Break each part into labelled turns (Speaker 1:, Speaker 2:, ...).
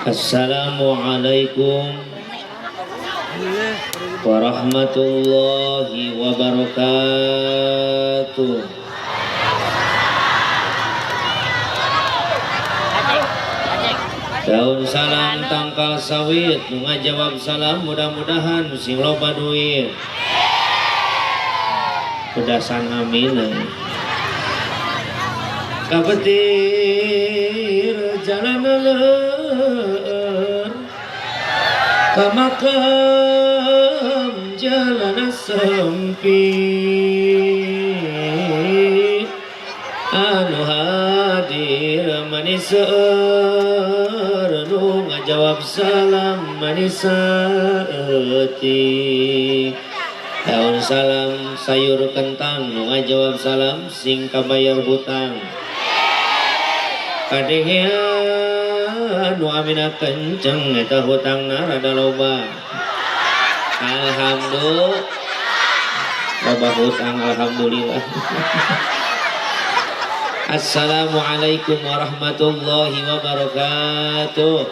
Speaker 1: Assalamualaikum warahmatullahi wabarakatuh. Daun salam tangkal sawit, nu ngajawab salam mudah-mudahan sing loba duit. Pedasan amin. Kapetir jalan leur ka makam jalan sempit, anu hadir mani seueur, nu ngajawab salam mani saeutik. Daun salam sayur kentang, nu ngajawab salam sing kabayar hutang. Kadehean nu amina kenceng, eta hutangna rada loba. Alhamdulillah loba hutang, alhamdulillah. Assalamualaikum warahmatullahi wabarakatuh.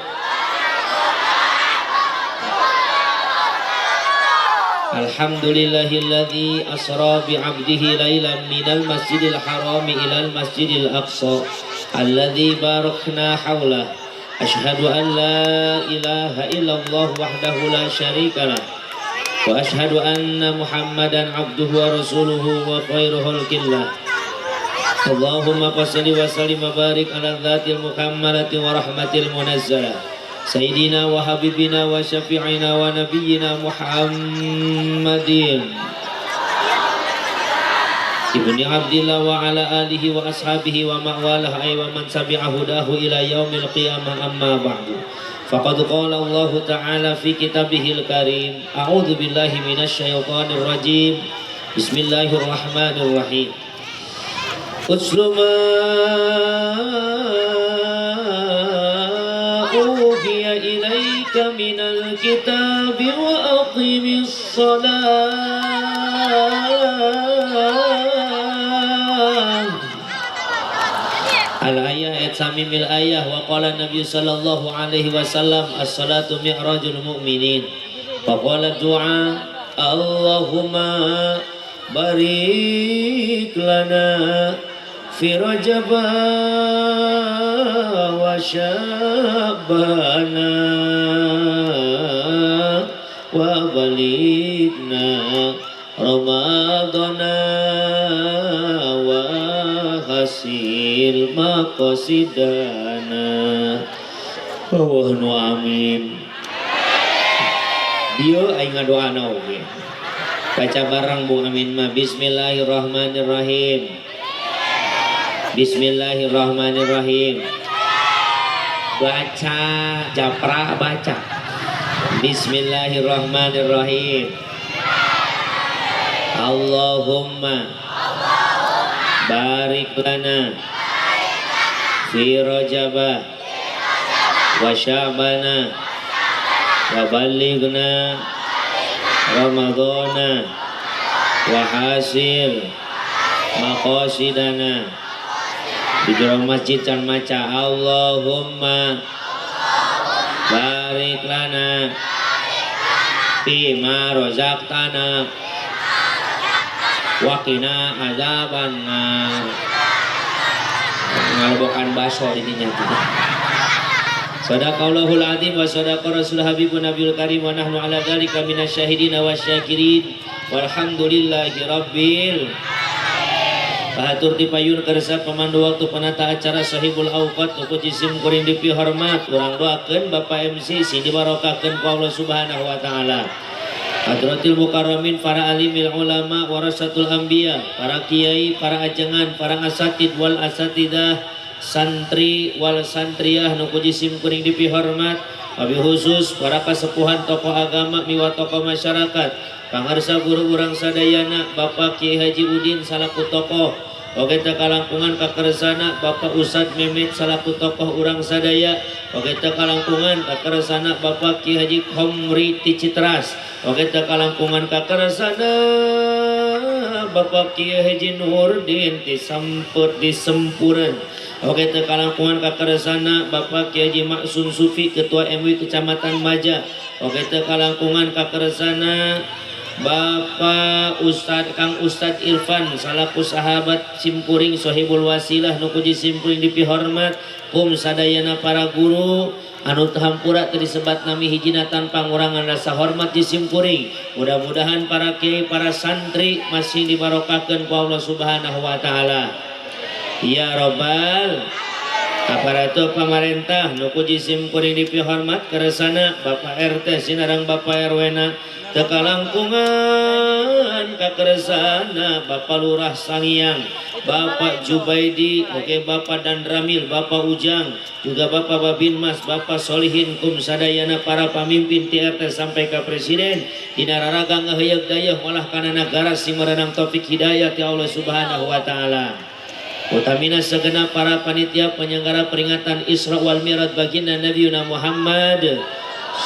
Speaker 1: Alhamdulillahilladzi asra bi'abdihi lailan minal masjidil harami ilal masjidil aqsa alladzi barakna haulah. Asyhadu an la ilaha illallah wahdahu la syarikalah wa asyhadu anna Muhammadan abduhu wa rasuluhu wa khairu khalqillah. Allahumma shalli wa sallim wa barik ala dzatil mukammalati wa rahmatil munazzalah sayyidina wa habibina wa syafi'ina wa nabiyyina Muhammadin ibni Abdillah wa ala alihi wa ashabihi wa ma'walah ay wa man tabi'a hudahu ila yaumil qiyamah. Amma ba'du, faqad qala Allah ta'ala fi kitabihil karim, a'udzu billahi minasy syaithanir rajim, bismillahirrahmanirrahim. Utslu ma uhiya ilaika minal kitabi wa aqimis shalah. Al-ayah et samimil ayah. Wa qala Nabi sallallahu alaihi wasallam, as-salatu mi'rajul mu'minin. Wa qala du'a, Allahumma barik lana fi Rajab wa Sya'bana wa balighna Ramadana wa hasil maqasidana. Allah nu amin. Dieu aing ngadoana oge. Baca bareng Bu amin mah. Bismillahirrahmanirrahim. Bismillahirrahmanirrahim. Baca japra baca. Bismillahirrahmanirrahim. Allahumma barik lana fi Rajab wa Sya'bana wa balighna Ramadana wa hasil maqasidana. Di jero masjid can maca, Allahumma barik lana fi ma razaqtana wa qina azabannar. Ngalebokan baso di dinya. Sadaqallahul azim wa sadaqa rasul habibun nabiyul karim wa nahnu ala dzalika minasyahidin wasyakirin walhamdulillahi rabbil. Bahatur dipayun kersa pemandu waktu penata acara sahibul awqat ku jisim kuring dipihormat. Urang doakeun Bapak MC sing dibarokahkeun ku Allah Subhanahu wa taala. Hadratil mukarramin, para alimil ulama warasatul anbiya, para kiai, para ajengan, para asatid wal asatidah, santri wal santriah nu ku jisim kuring dipihormat, wabil khusus para kasepuhan tokoh agama miwa tokoh masyarakat, pangarsa guru urang sadayana Bapak Kiai Haji Udin salaku tokoh, oge teu kalangkungan kakersana Bapak Ustad Memet salaku tokoh urang sadaya, oge teu kalangkungan kakersana Bapak Kiai Haji Khomri Ticitras, oge teu kalangkungan kakersana Bapak Kiai Haji Nurdin ti Sempur di Sempuran. Oke teu kalangkungan kakeresana Bapak Kiai Haji Maksum Sufi Ketua MUI Kecamatan Maja. Oke teu kalangkungan kakeresana Bapak Ustad Kang Ustad Irfan salaku sahabat simkuring sohibul wasilah nu ku simkuring dipihormat kum sadayana para guru anu hampura teu disebat nami hijina tanpa ngurangan rasa hormat di simkuring. Mudah-mudahan para kiai, para santri masih dibarokahkeun ku Allah Subhanahu wa taala. Ya robbal aparatur pamarentah nu ku simkuring dipihormat keresana Bapak RT sinareng Bapak RW na, teu kalangkungan kakeresana Bapak Lurah Sangiang, Bapak Jubaidi, oke Bapak Danramil, Bapak Ujang, juga Bapak Babin Mas, Bapak Solihin kum sadayana para pamimpin TRT sampai ke presiden dina raraga ngaheuyeuk dayeuh molah kana nagara sing merenang taufik hidayah ti Allah Subhanahu wa taala. Utamina segenap para panitia penyelenggara peringatan Isra wal Mi'raj baginda Nabi Muhammad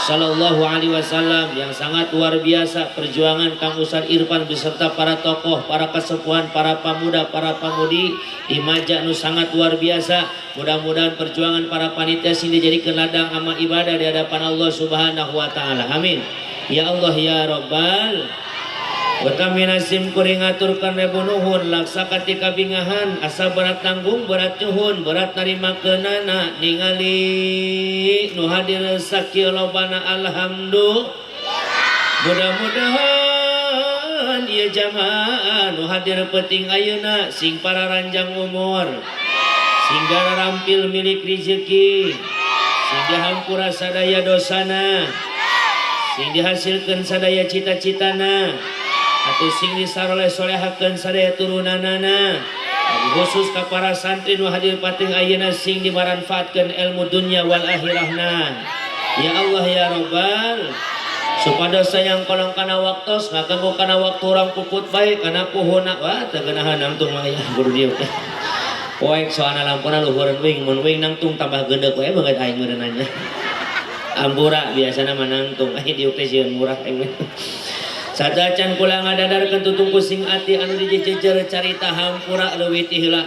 Speaker 1: Sallallahu Alaihi Wasallam yang sangat luar biasa perjuangan Kang Ustad Irfan beserta para tokoh, para kesepuhan, para pemuda, para pemudi di Maja nu sangat luar biasa. Mudah-mudahan perjuangan para panitia sini dijadikan ladang amal ibadah di hadapan Allah Subhanahu wa taala. Amin. Ya Allah ya Rabbal. Utamina sim kuring ngaturkeun ribu nuhun laksa katika bingahan asa berat tanggung berat nyuhun berat narima keunana ningali nu hadir sakieu lobana, alhamdulillah. Mudah-mudahan ieu jamaah nu hadir penting ayeuna sing pararanjang umur, sing rampil milik rezeki, sing dihampura sadaya dosana, sing dihasilkeun sadaya cita-citana atau sing disaroleh solehakeun sadaya turunanana. Khusus ka para santri nu hadir pating ayeuna sing dimanfaatkeun ilmu dunya wal akhirahna. Ya Allah ya Rabbal. Supados sayang kolong kana waktos ngaganggu kana waktu urang puput bae kana puhuna wah teu geunahan nangtung mah ya kudu dieu teh. Poek soalna lampuna luhureun wing mun wing nangtung tambah geundeuh we beungeut aing meureunanya. Ampura biasana mah nangtung aing diuk teh sieun murah aing. Sadacan kula ngadadarkeun tutung kusing ati anu dijejer carita hampura leuwih ti heula.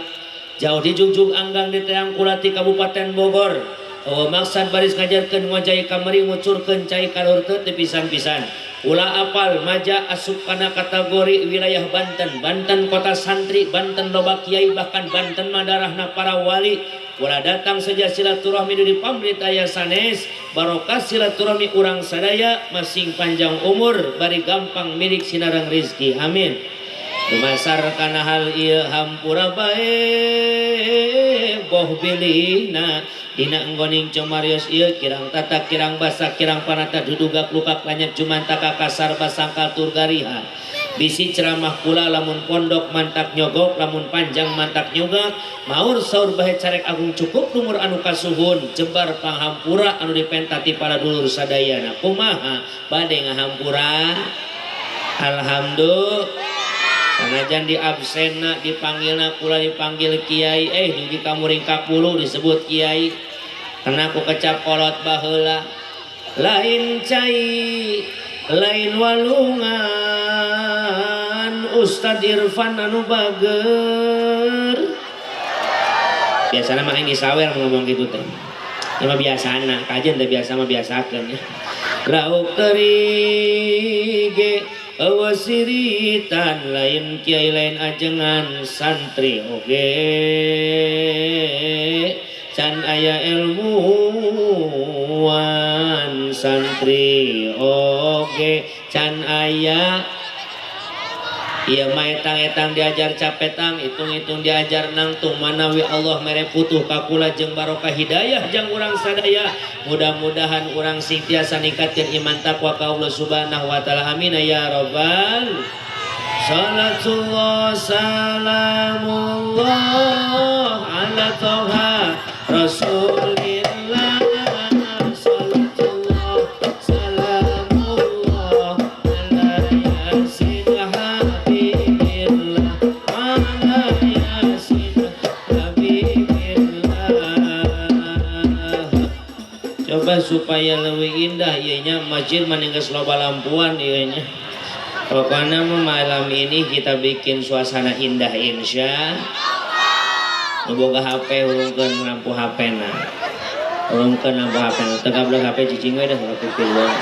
Speaker 1: Jauh dijugjug anggang di teang kula ti Kabupaten Bogor. Oh, maksad baris ngajarkeun ngojai kamari ngucurkeun cai kalur teu pisan-pisan. Kula apal Maja asup kana kategori wilayah Banten. Banten kota santri, Banten loba kiai, bahkan Banten mah darahna para wali. Kula datang saja silaturahmi di pamrit aya sanes, barokah silaturahmi urang sadaya masing panjang umur bari gampang milik sinareng rizki. Amin. Dumasar kana hal ieu hampura bae boh bilihna dina enggoning cumarios ieu kirang tata kirang basa kirang panata dudugak lukak lanyat jumantaka kasar basangkal tur gariha. Bisi ceramah kula lamun pondok mantak nyogok lamun panjang mantak nyugak maur saur bahe carek agung cukup lumur anu kasuhun jembar panghampura anu dipentati para dulur sadayana. Kumaha bade ngahampura? Alhamdulillah. Sanajan di absenna dipanggilna kula dipanggil kiai, dugi ka muring kapuluh disebut kiai karena aku kecap kolot baheula lain cai lain walungan Ustad Irfan anu bager. Biasana mah aing disawer ngomong gitu teh. Ya mah biasana, kajian teh biasa mah biasakeun ya. Lauk teri ge eueuh siritan lain kiai lain ajengan santri oge can aya ilmuwan, santri oge can aya. Ieu mah etang-etang diajar capetang, hitung-hitung diajar nangtung manawi Allah mere putuh ka kula jeung barokah hidayah jang urang sadaya. Mudah-mudahan urang sing tiasa ningkatkeun iman takwa ka Allah Subhanahu wa taala. Amin ya rabbal. Salatullah salamullah ala toha Rasulillah. Salatullah salamullah ala yasin habibillah ala yasin habibillah. Coba supaya lebih indah ieu nya masjid mah geus loba lampuan ieu nya. Pokoknya malam ini kita bikin suasana indah, insya. Nu boga HP hurungkeun lampu HP na. Hurungkeun lampu HP na. Teu gablek HP cicing we dah ulah pipiluan.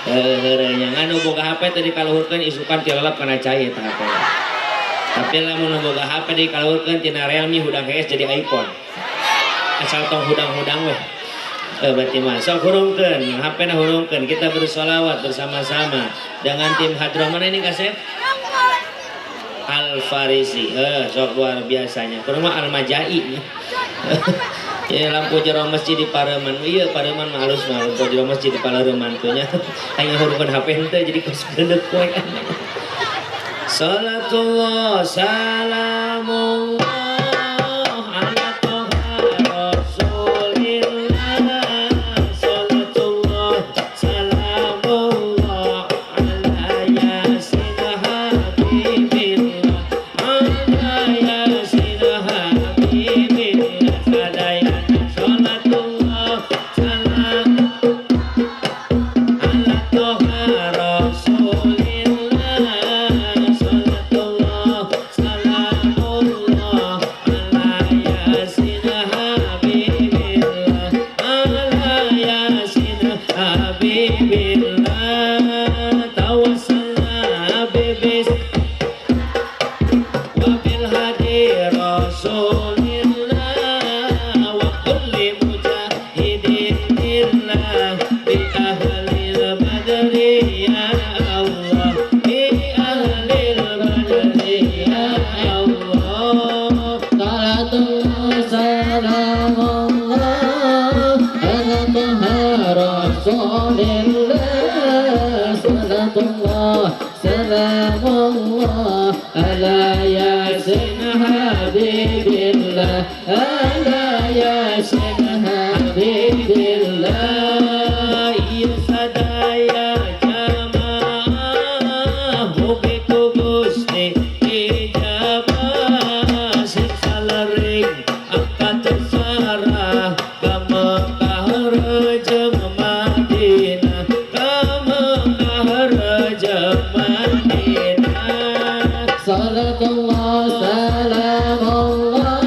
Speaker 1: Heuh nya, ngan nu boga HP tadi kaluhurkeun, isukan tilalap kana cai eta HP. Tapi lamun nu boga HP dikaluhurkeun, tina Realme hudang hees jadi iPhone. Asal tong hudang-hudang weh. Berarti mah sok hurungkeun HP na, hurungkeun, kita bersolawat bersama-sama dengan tim Hadroh. Mana ini kasep Al Farisi, sok luar biasanya kurang mah Al Majai ya, lampu jero masjid di Pareman, iya Pareman mah halus mah, lampu jero masjid di Pareman tuh nya, hanya hurungkeun HP henteu jadi kos gendek we. Salatullah salamullah ala Toha Rasulillah. Salatullah salamullah ala Yasin Habibillah, ala Yasin Habibillah. Sadayana salatullah salam ala Toha Rasulillah. Salatullah salamullah ala Yasin Habibillah, ala Yasin Habibillah. Tawassalna bibis wabil hadi Rasulillah wa kulli mujahidin lillah bi ahlil badri ya Allah, bi ahlil badri ya Allah.
Speaker 2: Salatullah salamullah ala Toha Rasulillah. Salatullah salamullah ala Yasin Habibillah, ala Yasin Habibillah.
Speaker 1: Ieu sadaya jamaah mugi ku Gusti ijabah, siksa lering angkat sarah ka Mekah jeung Madinah, ka Mekah jeung Madinah.
Speaker 2: Salatullah salamullah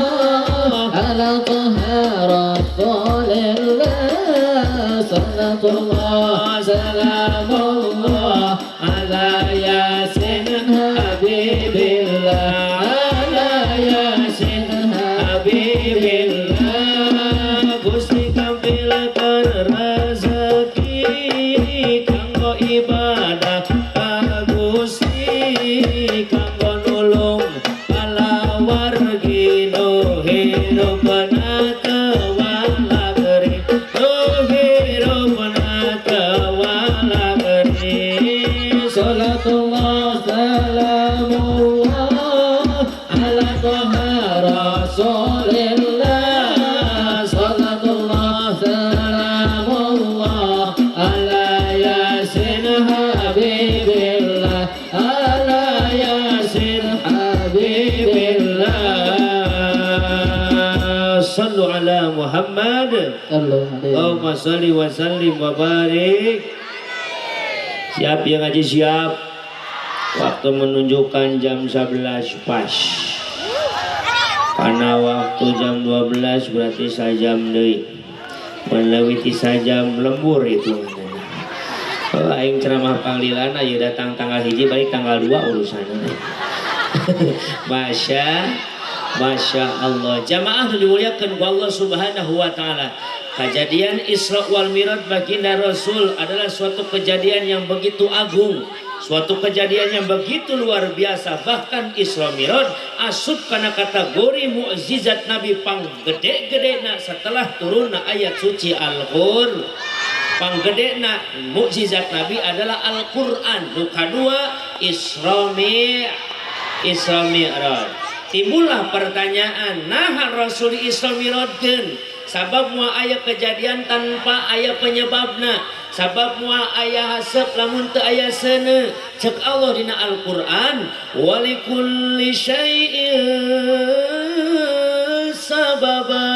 Speaker 2: ala Toha Rasulillah. Salatullah salamullah ala Yasin Habibillah, ala Yasin Habibillah.
Speaker 1: Gusti kampilkeun rezeki kanggo ibadah ka Gusti, kanggo nulung palawargi nu hirupna teu walageri, nu hirupna teu walageri.
Speaker 2: Salatullah salamullah ala Toha Rasulillah. Salatullah salamullah ala Yasin Habibillah, ala Yasin Habibillah.
Speaker 1: Sallu ala Muhammad.
Speaker 2: Sallu alaihi.
Speaker 1: Allahumma salli wa sallim wa barik. Siap ya ngaji, siap. Waktu menunjukkan jam 11 pas. Karena waktu jam 12 berarti sajam deui. Melewati sajam lembur itu. Oh, aing ceramah panglilana ya, datang tanggal 1 balik tanggal 2 urusannya. Masya Masya Allah. Jamaah nu dimuliakan ku Allah Subhanahu wa taala. Kejadian Isra wal Miraj baginda Rasul adalah suatu kejadian yang begitu agung, suatu kejadian yang begitu luar biasa. Bahkan Isra Miraj asup kana kategori mukjizat Nabi pang gede-gede setelah turunna ayat suci Al-Qur'an. Panggedena mukjizat Nabi adalah Al-Qur'an. Nu kadua Isra Mi'raj. Timbullah pertanyaan, nah Rasul Isra Mi'rajkeun sabab moal aya kejadian tanpa aya penyebabna, sabab moal aya hasep lamun teu aya seuneu. Cek Allah dina Al-Qur'an, walikulli syai'in sababa.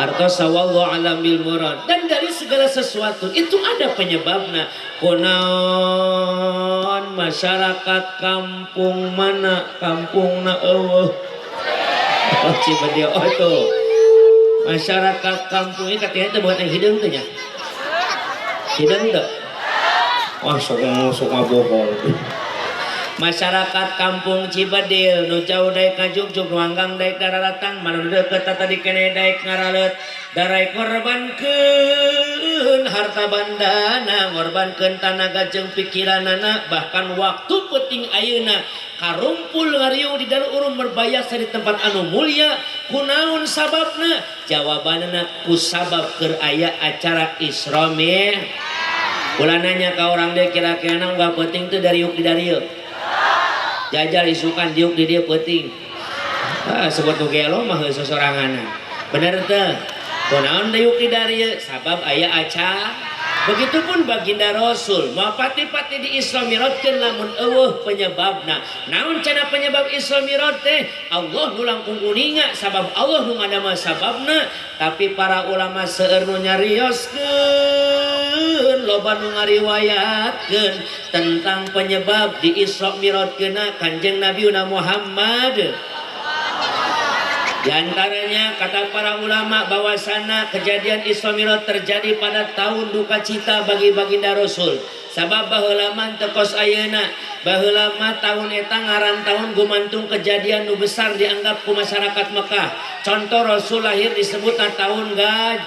Speaker 1: Artos wallahu alam bil murad. Dan Dan dari segala sesuatu itu ada penyebabnya. Kunaon masyarakat kampung mana, kampungna euweuh. Oh, Cibadil, oh itu. Masyarakat kampung ini katanya itu bukan yang hideung teh nya. Hideung teu? Wah, sok sok ngabohong. Masyarakat kampung Cibadil nu jauh daek ngajugjug, nu anggang daek dararatang, mana nu deukeut tadi keneh daek ngaraleut, darai korbankeun harta bandana, ngorbankeun tanaga jeung pikiranana, bahkan waktu penting ayeuna karumpul ngariung di Darul Urum berbayasa di tempat anu mulia. Kunaon sababna? Jawabanna ku sabab keur aya acara Isra Mi'raj. Ulah nanya ka orang deh, kira-kira nggak penting tuh dari yuk di dari yuk jajal isukan diuk di dia penting. Ah, sebut nu gelo mah heuh sosoranganan, bener teu? Kunaon diuk di dari sabab aya acara. Begitupun baginda Rasul moal pati-pati di Isra Mi'rajkeun lamun euweuh penyebabna. Naon cenah penyebab Isra Mi'raj teh? Allah nu langkung uninga, sabab Allah nu ngadamel sababna. Tapi para ulama seueur nu nyarioskeun, loba nu ngariwayatkeun tentang penyebab di Isra Mi'rajkeunna Kanjeng Nabi Muhammad. Di antaranya kata para ulama bahwasana kejadian Isra Mi'raj terjadi pada tahun duka cita bagi baginda Rasul. Sabab baheula mah teu kos ayeuna. Baheula mah tahun eta ngaran tahun gumantung kejadian nu besar dianggap ku masyarakat Mekah. Contoh, Rasul lahir disebut tahun gaj.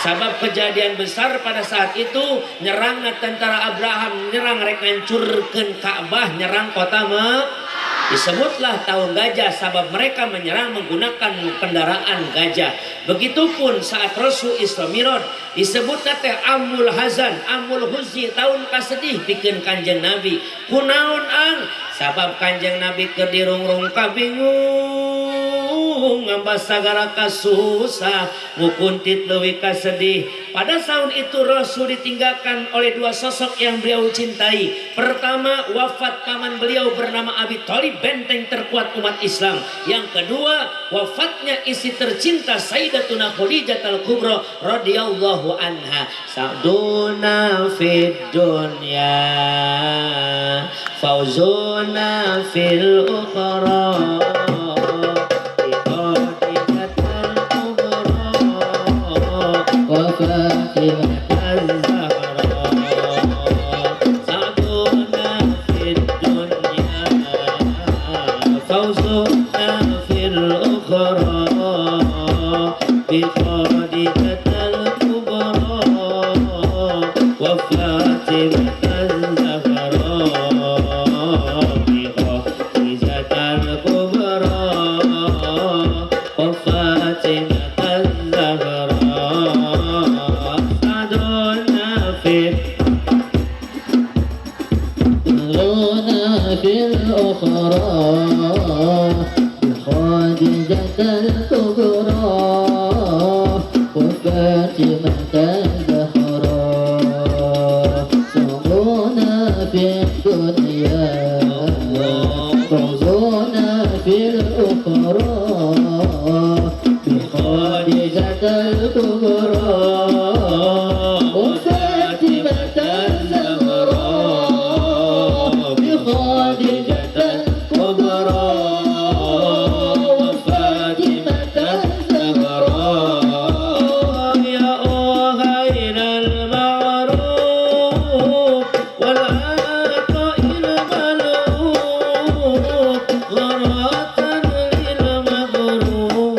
Speaker 1: Sabab kejadian besar pada saat itu nyerang tentara Abraham, nyerang rek ngancurkeun Ka'bah, nyerang kota Mekah. Disebutlah tahun gajah sabab mereka menyerang menggunakan kendaraan gajah. Begitupun saat Rasul Isra Mi'raj disebut teh Amul Hazan, Amul Huzni, tahun kasedih pikeun Kanjeng Nabi. Kunaon ang? Sabab Kanjeng Nabi keur dirungrung kabingung, ngambah sagara kasusah, mukuntit leuwih kasedih. Pada tahun itu Rasul ditinggalkan oleh dua sosok yang beliau cintai. Pertama, wafat paman beliau bernama Abi Thalib, benteng terkuat umat Islam. Yang kedua, wafatnya istri tercinta Sayyidatuna Khadijah al-Kubra radhiyallahu anha. Sa'duna fid dunya, fauzuna fil ukhra. Khadijatul kubra
Speaker 2: wa Fatimah
Speaker 1: az-Zahra. Sa'duna fid dunya, fauzuna fil ukhra, bi Khadijatul kubra wa Fatimah az-Zahra, bi Khadijatul kubra wa Fatimah az-Zahra. Sa'duna fid
Speaker 2: فوزنا في الأخرى بخديجة الكبرى وفاطمة الزهراء. سعدنا في الدنيا، فوزنا في الأخرى بخديجة الكبرى وفاطمة الزهراء، بخديجة الكبرى وفاطمة الزهراء.
Speaker 1: يا أهل المعروف والعطاء الملوك، غرة للمغروب،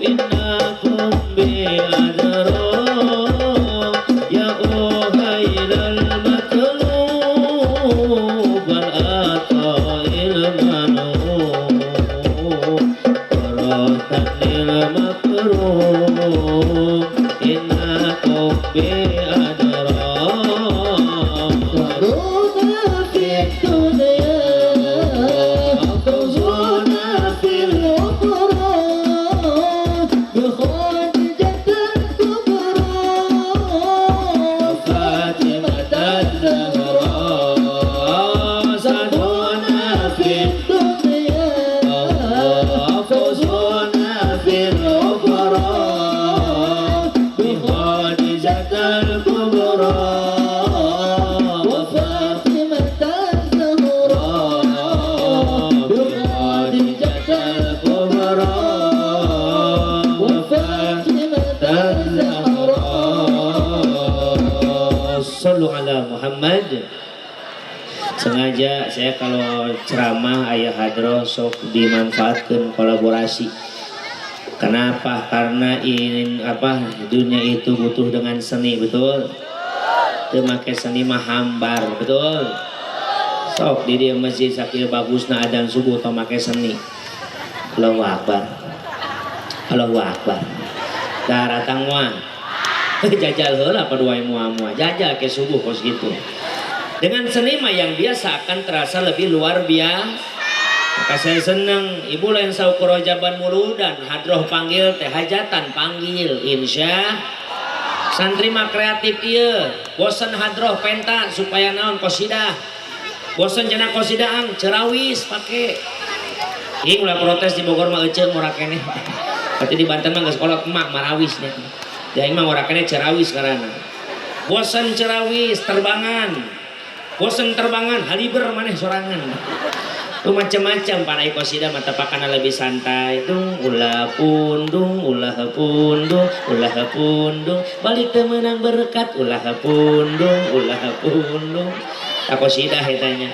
Speaker 1: إنكم بأدرى. يا أهل المطلوب والعطاء المنوب، غرة للمكروب، إنكم بأدرى.
Speaker 2: سعدنا في الدنيا، فوزنا في الأخرى بخديجة الكبرى وفاطمة الزهراء. سعدنا في الدنيا، فوزنا في
Speaker 1: Bener tuh. Sengaja saya kalau ceramah aya hadroh sok dimanfaatkan kolaborasi. Kenapa? Karena ini apa, dunia itu butuh dengan seni, betul? Teu make seni mah hambar, betul? Sok di dia masjid sakieu bagusna adzan subuh tong make seni. Allahu Akbar. Allahu Akbar. Daratang moal. Jajal heula padua moal-moal. Jajal ke subuh kos gitu. Dengan seni mah yang biasa akan terasa lebih luar biasa. Maka saya seneng, ibu lain saukur rojaban muludan, hadroh panggil teh, hajatan panggil, insya. Santri mah kreatif iya, bosen hadroh penta supaya naon kosidah. Bosen cenah kosidah ang cerawis pake. Ing ulah protes, di Bogor mah eceung ngora keneh. Berarti di Banten mah geus kolot emak marawis nya. Di aing mah ngora keneh cerawis karana. Bosen cerawis terbangan. Bosen terbangan haliber maneh sorangan. Tuh macam-macam para kosidah mata pakana lebih santai. Dung ulah pundung, ulah pundung, ulah pundung, balik teu meunang berkat, ulah pundung, ulah pundung. Tak kosidah eta nya.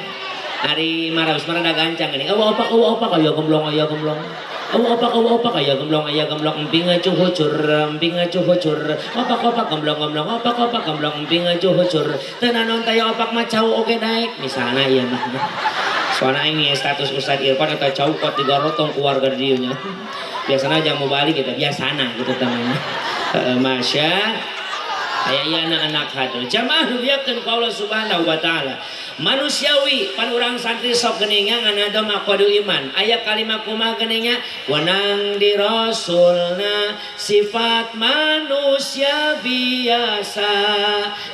Speaker 1: Ari marawis mah rada gancang gini. Awa opak, awa opak, aya gemblong, aya gemblong. Awa opak, awa opak, aya gemblong, aya gemblong, emping cuhucur, emping cuhucur. Opak opak gemblong gemblong, opak opak gemblong, emping cuhucur. Teu naon taya opak mah cau oge daek. Misalna ieu mah. Soalnya ini status Ustadz Irfan atau cau kot digarotong keluarga dieu nya. Biasanya aja mau balik gitu, biasana gitu temannya. Masya aya ieu anak-anak hadir. Jamaah nu dimuliakeun ku Allah Subhanahu wa taala. Manusiawi pan urang santri sok geuningan nganadom aqwadu iman. Aya kalimat kumaha geuningan? Wenang di rasulna sifat manusia biasa.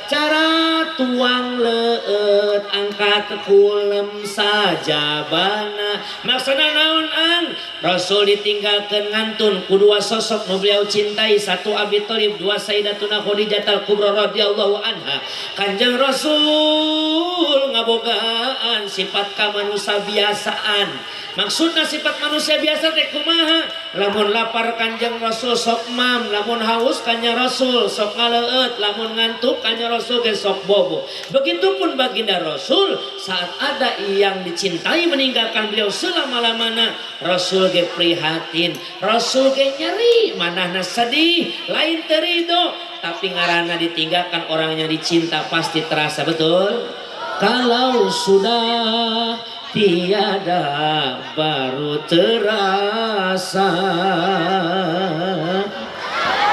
Speaker 1: Cara tuang leueut angkat kulem sajabana. Maksudna naon ang? Rasul ditinggalkeun ngantun ku dua sosok nu beliau cintai, satu Abi Thalib, dua Sayyidatuna Khadijah al-Kubra radhiyallahu anha. Kanjeng Rasul ngabogaan sifat kamanusia biasaan. Maksudna sifat manusia biasa teh kumaha? Lamun lapar Kanjeng Rasul sok mam, lamun haus Kanjeng Rasul sok ngaleueut, lamun ngantuk Kanjeng Rasul ge sok bobo. Begitupun baginda Rasul saat ada yang dicintai meninggalkan beliau selama-lamana, Rasul ge prihatin, Rasul ge nyeri, manahna sedih, lain terido, tapi ngarana ditinggalkan orang yang dicinta pasti terasa, betul? Kalau sudah tiada baru terasa.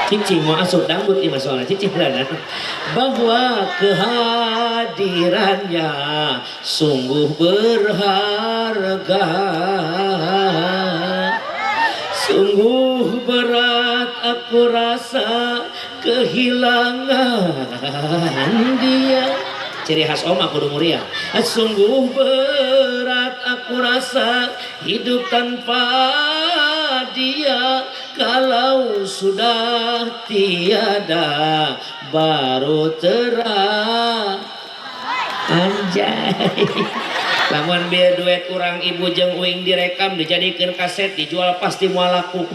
Speaker 1: Cicing mau asup dangdut ini soalnya cicing lah bahwa kehadirannya sungguh berharga. Sungguh berat aku rasa kehilangan dia. Ciri khas om aku muriah. Sungguh berat aku rasa hidup tanpa dia. Kalau sudah tiada baru terang. Anjay. Lamun biar duet urang ibu jeung uing direkam dijadikan kaset dijual pasti moal laku.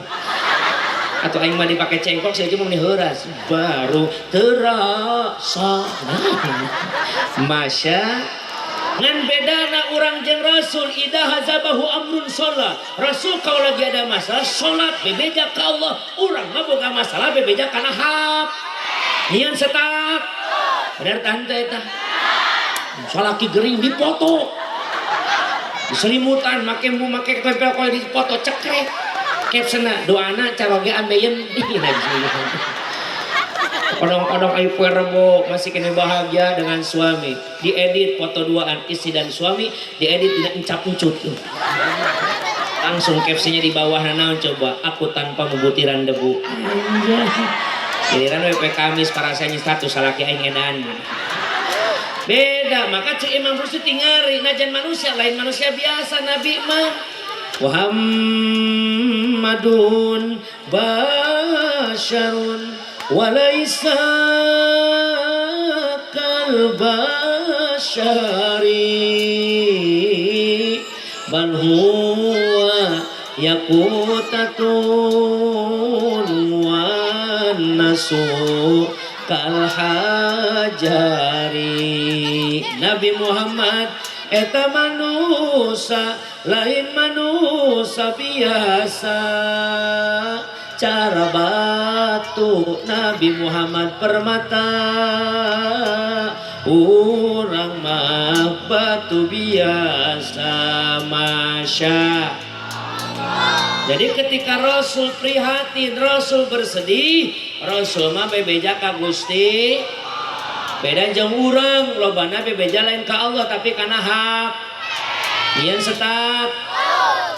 Speaker 1: Atau aing mah dipake cengkok saya cuma meni heuras baru terasa. Masya ngan bedana urang jeung Rasul, idza hazabahu amrun sholat. Rasul kalau lagi ada masalah sholat bebeja ke Allah. Urang mah boga masalah bebeja kana hak nyian setak. Bener tante eta salaki gering dipoto diselimutan make mu make tempel kalau dipoto cekrek captionna doana caroge ambeien. Ih, kodong-kodong ayo poe Rebo masih kena bahagia dengan suami, diedit foto duaan istri dan suami, diedit tidak encap encut, langsung captionnya di bawah naon coba, aku tanpa butiran debu. Anjay, giliran WP Kamis para saya status salaki aing edan. Beda. Maka cek Imam Rusdi tingari najan manusia, lain manusia biasa Nabi mah. Muhammadun basyarun walaisa kal basyari bal huwa yaqutatun wan nasu kal hajari. Nabi Muhammad eta manusia lain manusia biasa, cara batu Nabi Muhammad permata, urang mah batu biasa. Masya. Jadi ketika Rasul prihatin, Rasul bersedih, Rasul mah bebeja ka Gusti. Beda jeung urang, lobana bebeja lain ka Allah tapi kana hak. Nyieun setat.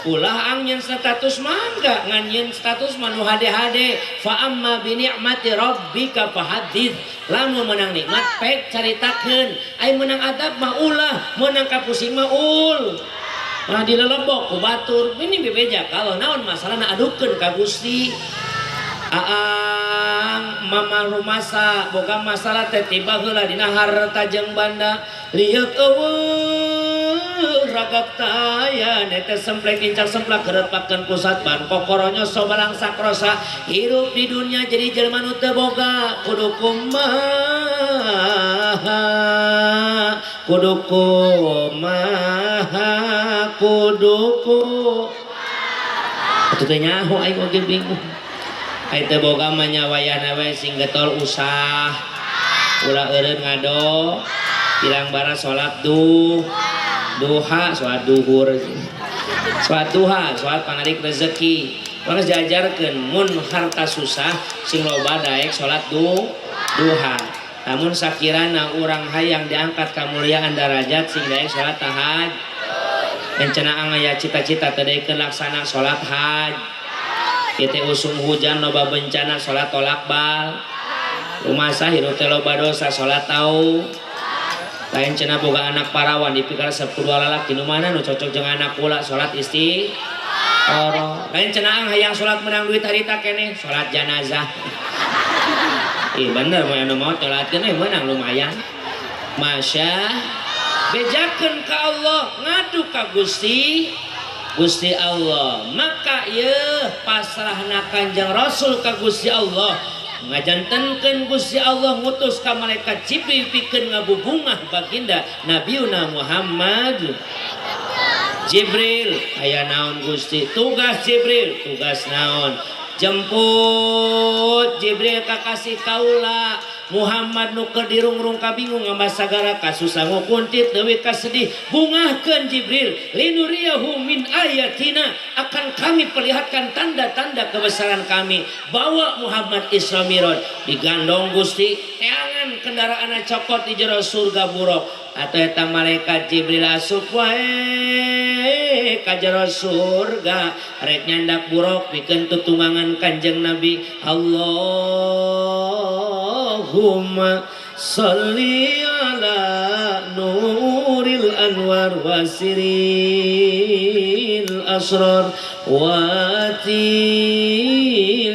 Speaker 1: Ulah ang nyieun status mangga, ngan nyieun status mah nu hade-hade. Fa amma bi ni'mati rabbika fahaddits. Lamun menang nikmat pek caritakeun. Ai menang adab mah ulah, menang kapusing mah ul. Malah dilelebok ku batur. Ini bebeja kalau naon masalahna adukeun ka Gusti. Aang mama rumasa boga masalah teh tiba heula dina harta jeung banda, lieuk eueuh ragap taya nete semplek incak semplak keretpakeun pusat ban kokoronyo sobalang sakrosa hirup di dunia jadi jelema nu teu boga kudu kumaha, kudu kumaha, kudu ku atuh teh nyaho aing oge bingung. Ai teu boga mah nya wayahna we sing getol usah, ulah eureun ngado bilang bara salat duha, salat duhur, salat duha, salat panarik rezeki. Urang diajarkeun mun harta susah sing loba daek salat duha. Namun sakirana urang hayang diangkat kamuliaan darajat sing daek salat tahajud. Rencana aya cita-cita teu daekeun laksana salat haj. Kita usum hujan loba bencana salat tolak bal. Rumasa hirup teh loba dosa salat tau. Lain cenah boga anak parawan dipikir 10 lalaki nu mana nu cocok jeung anak kula salat istikharah. Lain cenah ang hayang salat menang duit harita keneh salat janazah. Ih bener mah anu maot salatkeun menang lumayan. Masya bejakeun ka Allah, ngadu ka Gusti Gusti Allah. Maka yeuh pasrahna Kanjeng Rasul ka Gusti Allah, ngajantenkeun Gusti Allah ngutus ka malaikat Jibril pikeun ngabubungah baginda Nabiuna Muhammad. Jibril aya naon Gusti? Tugas Jibril, tugas naon? Jemput Jibril kakasih kaula Muhammad nu keur dirungrung kabingung ngambah sagara kasusah ngukuntit leuwih kasedih. Bungahkeun Jibril, linuriyahu min ayatina, akan kami perlihatkan tanda-tanda kebesaran kami. Bawa Muhammad Isra Mi'raj, digandong Gusti, teangan kendaraanna cokot di jero surga buruk. Atau eta malaikat Jibril asup wae ka jero surga rek nyandak buruk pikeun tutunggangan Kanjeng Nabi. Allahumma salli ala nuril anwar wasiril asrar watil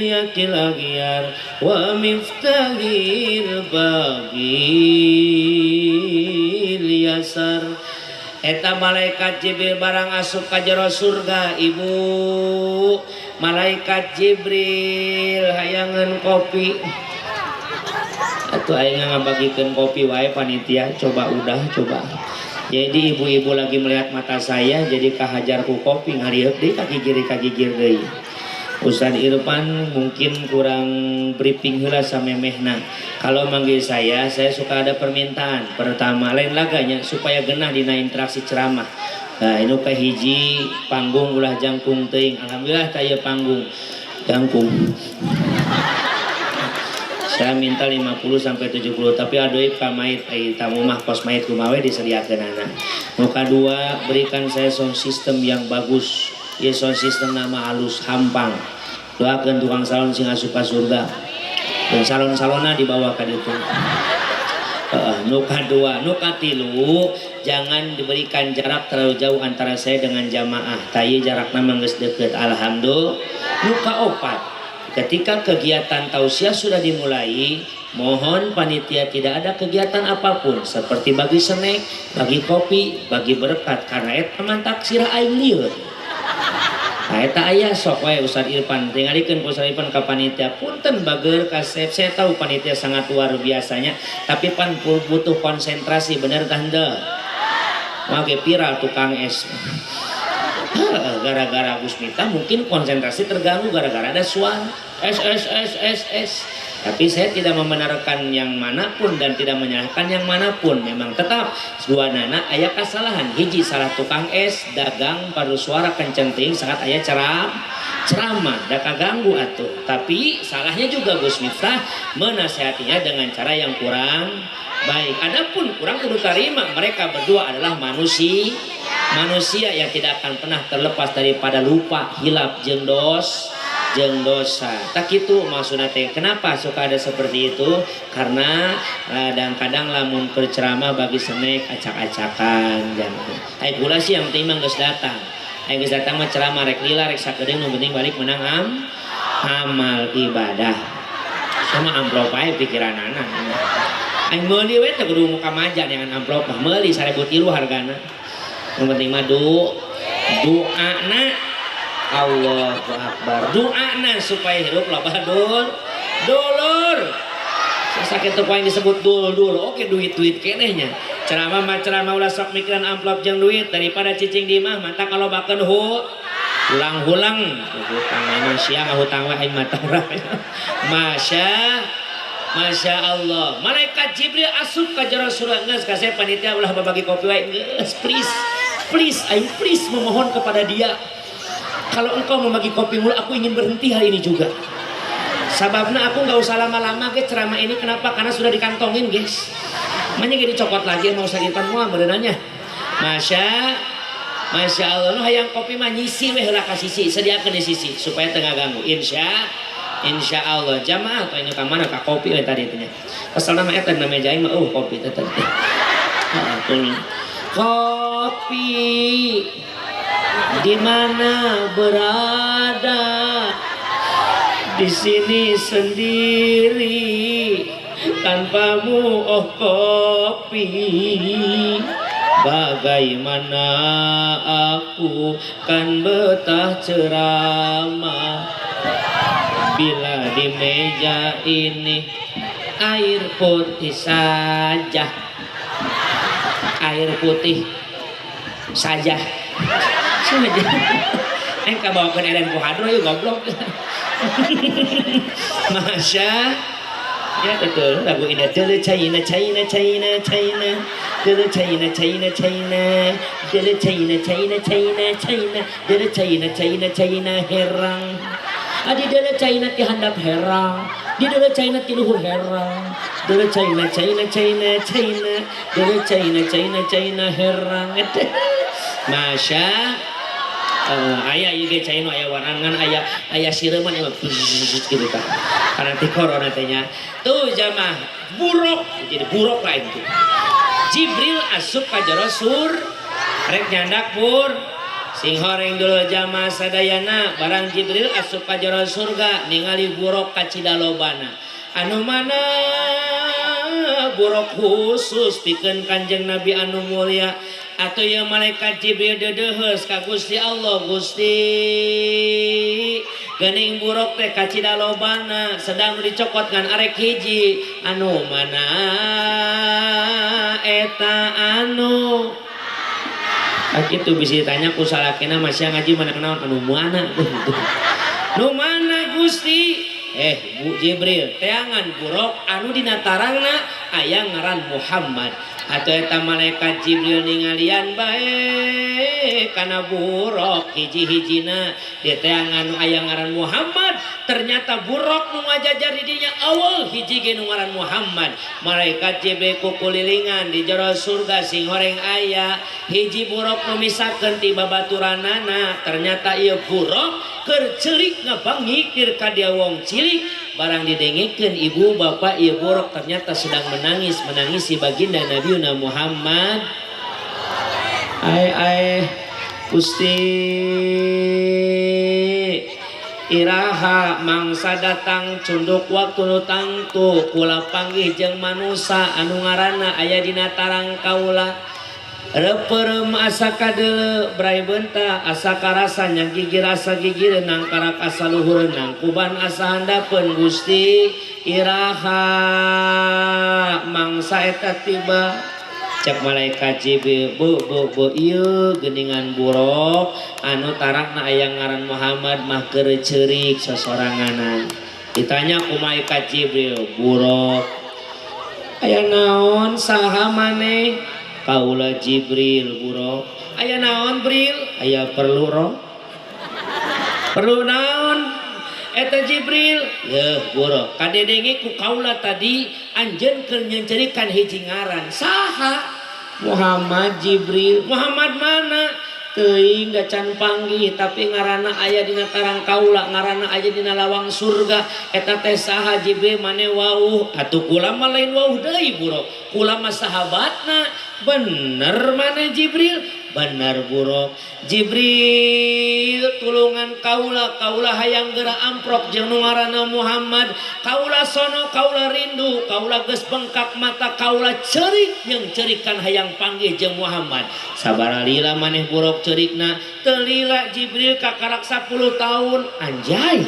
Speaker 1: yakil agyar wa miftahil bagil yasar. Eta malaikat Jibril barang asup ka jero surga, ibu malaikat Jibril hayangeun kopi. Atuh aing ngabagikeun kopi wae panitia, coba udah coba. Jadi ibu-ibu lagi melihat mata saya jadi kahajar ku kopi, ngarieup deui kaki kiri kaki kiri deui. Ustaz Irfan mungkin kurang briefing heula samemehna. Kalau manggil saya suka ada permintaan. Pertama, lain laganya supaya genah dina interaksi ceramah. Nah, ini kahiji panggung ulah jangkung teuing. Alhamdulillah taya panggung jangkung. Saya minta 50 sampai 70 tapi aduh ka mait ai tamu mah kos mait kumaha we disediakeun anak. Nu kadua, berikan saya sound system yang bagus. Ya sound system nama halus hampang. Doakeun tukang salon sing asup ka surga. Dan salon-salonna dibawa ka ditu. Nu kadua, nu katilu, jangan diberikan jarak terlalu jauh antara saya dengan jamaah. Tayi jarakna mah geus deukeut, alhamdulillah. Nu kaopat, ketika kegiatan tausiah sudah dimulai, mohon panitia tidak ada kegiatan apapun seperti bagi snack, bagi kopi, bagi berkat karena eta mantak sirah aing lieur. Nah, eta aya sok wae Ustaz Irfan tingalikeun ku Ustaz Irfan ka panitia, punten bager kasep, saya tahu panitia sangat luar biasanya, tapi pan butuh konsentrasi, bener tah henteu? Make viral tukang es gara-gara Gus Miftah, mungkin konsentrasi terganggu gara-gara ada suara S S S S S. Tapi saya tidak membenarkan yang manapun dan tidak menyalahkan yang manapun. Memang tetap dua nana aya kesalahan. Hiji salah tukang es dagang baru suara kenceng teuing sangat aya ceramah da kaganggu atuh. Tapi salahnya juga Gus Miftah menasehatinya dengan cara yang kurang baik. Adapun kurang kudu tarima, mereka berdua adalah manusia manusia yang tidak akan pernah terlepas daripada lupa, hilap, jeung dosa. Tak itu maksudnya teh. Kenapa suka ada seperti itu? Karena kadang-kadang lamun berceramah bagi senek acak-acakan jangan. Ai kula sih yang penting mah geus datang. Ai geus datang mah ceramah rek lila rek sakedeung, nu penting balik menang amal ibadah. Sama amplop ae pikiranana. Aing meuli we teh kudu muka majan yang amplop mah, meuli 1.003 hargana. Yang penting mah doana. Allahu Akbar, doana supaya hidup loba dulur. Sakit tuh yang disebut dul dul, oke, duit duit kenehnya. Ceramah mah ceramah, ulah sok mikiran amplop jeung duit, daripada cicing di imah mata kalau baken hu hulang-hulang hutang. Memang siang hutang wae aing mata. Masya Masya Allah, malaikat Jibril asup ka jero surga. Geus kasih panitia ulah babagi kopi wae geus, please please, aing please memohon kepada dia, kalau engkau membagi kopi mulu, aku ingin berhenti hari ini juga. Sababna aku nggak usah lama-lama ke ceramah ini. Kenapa? Karena sudah dikantongin, guys. Makanya gini cokot lagi mau sakit mua berenanya. Masya Masya Allah, nu hayang kopi mah nyisi weh heula ka sisi, sediakeun di sisi supaya teu ngaganggu. Insya Insya Allah jamaah atau ini ka mana ka kopi we tadi teh nya. Pasal nama eta na meja aing mah kopi teh tadi. Kopi di mana berada, di sini sendiri tanpamu, oh kopi, bagaimana aku kan betah ceramah bila di meja ini air putih saja, air putih saja saja. Aing kabawakeun edan ku hadroh ieu goblok. Masya ya betul lagu ini. Dele China China China China, Dele China China China, Dele China China China China, Dele China China China herang. Adi dele China ti handap herang, di dele China ti luhur herang, dele China China China China, dele China China China herang. Masya aya ieu ge cai nu aya warangan, aya aya sireuman ieu gitu tah karena ti corona teh nya. Tuh jamaah, buruk jadi buruk lah itu. Jibril asup ka jero sur rek nyandak pur sing horeng dulu jamaah sadayana. Barang Jibril asup ka jero surga ningali buruk kacida lobana, anu mana buruk khusus pikeun Kanjeng Nabi anu mulia. Atau ya malaikat Jibril dedeheus ka Gusti Allah, "Gusti, geuning buruk teh kacida lobana, sedang dicokot ngan arek hiji, anu mana eta anu?" Ah, kitu bisa ditanya ku salakina, "Masih ngaji mana kenaon anu mana nu mana Gusti?" "Eh, Bu Jibril, teangan buruk anu dina tarangna aya ngaran Muhammad." Atau eta malaikat Jibril ningalian bae kana buruk hiji-hijina di teangan nu aya ngaran Muhammad. Ternyata buruk nu ngajajar di dinya awal hiji ge nu ngaran Muhammad. Malaikat Jibril kukulilingan di jero surga, sing horeng aya hiji buruk nu misakeun ti babaturanana. Ternyata ieu buruk keur celik ngabangikir ka dia wong cilik. Barang didengekeun ibu bapak, ieu buruk ternyata sedang menangis, menangisi baginda Nabi Muhammad. Ai ai Gusti, iraha mangsa datang cunduk waktu nu tangtu kula panggih jeung manusa anu ngaranna aya dina tarang kaula? Reperem asa kadeuleu, brai beunta asa karasa, nyang gigir asa gigireun, nangkarak asa luhureun, nangkuban asa handapeun. Gusti, iraha mangsa eta tiba? Cek malaikat Jibril, "Bu, bu, bu, ieu geuningan buruk anu tarakna aya ngaran Muhammad mah keur ceurik sosoranganan." Ditanya ku malaikat Jibril, "Buruk, aya naon? Saha maneh?" "Kaula Jibril, buruk." "Aya naon, Bril?" "Aya perlu roh." "Perlu naon eta, Jibril?" "Yeuh, buruk, kadedenge ku kaula tadi anjeun keur nyencerikan hiji ngaran." "Saha?" "Muhammad, Jibril." "Muhammad mana?" "Teuing, da can panggih, tapi ngaranna aya dina tarang kaula, ngaranna aya dina lawang surga." "Eta teh saha, Jibril? Mane wauh atuh?" "Kula mah lain wauh deui, buruk, kula mah sahabatna." "Bener mane, Jibril?" "Bener, buruk." "Jibril, tulungan kaula. Kaula hayang geura amprok jeung nu ngaranna Muhammad. Kaula sono, kaula rindu, kaula geus bengkak mata kaula ceurik jeung ceurikan hayang panggih jeung Muhammad." "Sabaraha lila maneh buruk ceurikna?" "Teu lila, Jibril, kakarak 10 tahun." "Anjay,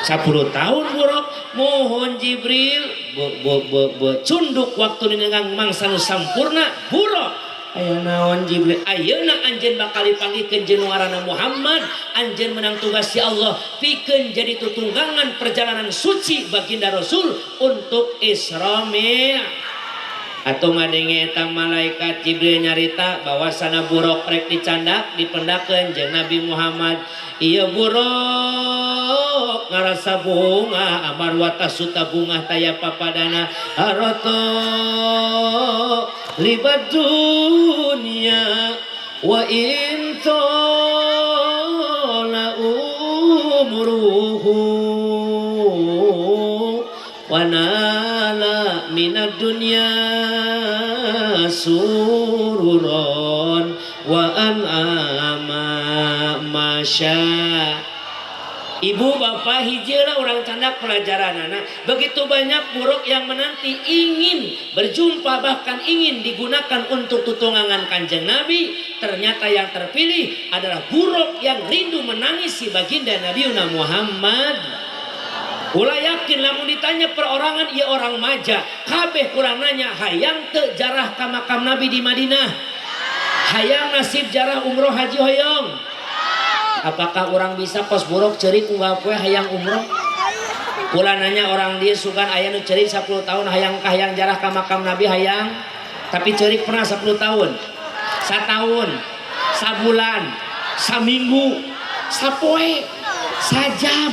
Speaker 1: 10 tahun, buruk?" "Mohon, Jibril." Bu, bu, bu, bu. Cunduk waktu ninengang mangsa nu sampurna. "Buruk, aya naon, Jibril?" "Ayeuna anjeun bakal dipanggihkeun jeung nu ngaranna Muhammad. Anjeun menang tugas si Allah pikeun jadi tutunggangan perjalanan suci baginda Rasul untuk Isra Mi'raj." Atau ngadenge eta malaikat Jibril nyarita bahwasana buruk rek dicandak, dipendakeun jeung Nabi Muhammad. Ieu buruk ngarasa bunga amar wata suta bunga taya papadana haroto libat dunya wa in tola umruhu wa nala minad dunya sururon wa an'ama masya. Ibu bapak, hijilah orang candak pelajaran anak. Begitu banyak buruk yang menanti, ingin berjumpa, bahkan ingin digunakan untuk tutungangan Kanjeng Nabi. Ternyata yang terpilih adalah buruk yang rindu menangisi baginda Nabi Muhammad. Kula yakin lamun ditanya perorangan, ia orang maja. Kabeh kurang nanya, hayang teu jarah ka makam Nabi di Madinah? Hayang. Nasib jarah umroh haji hoyong. Apakah orang bisa kos buruk cerik unggal poe hayang umroh? Kula nanya orang dia, sugan aya nu cerik 10 tahun hayang hayang jarah ka makam Nabi, hayang. Tapi cerik pernah 10 tahun? Satahun, sabulan, saminggu, sapoe, sajam,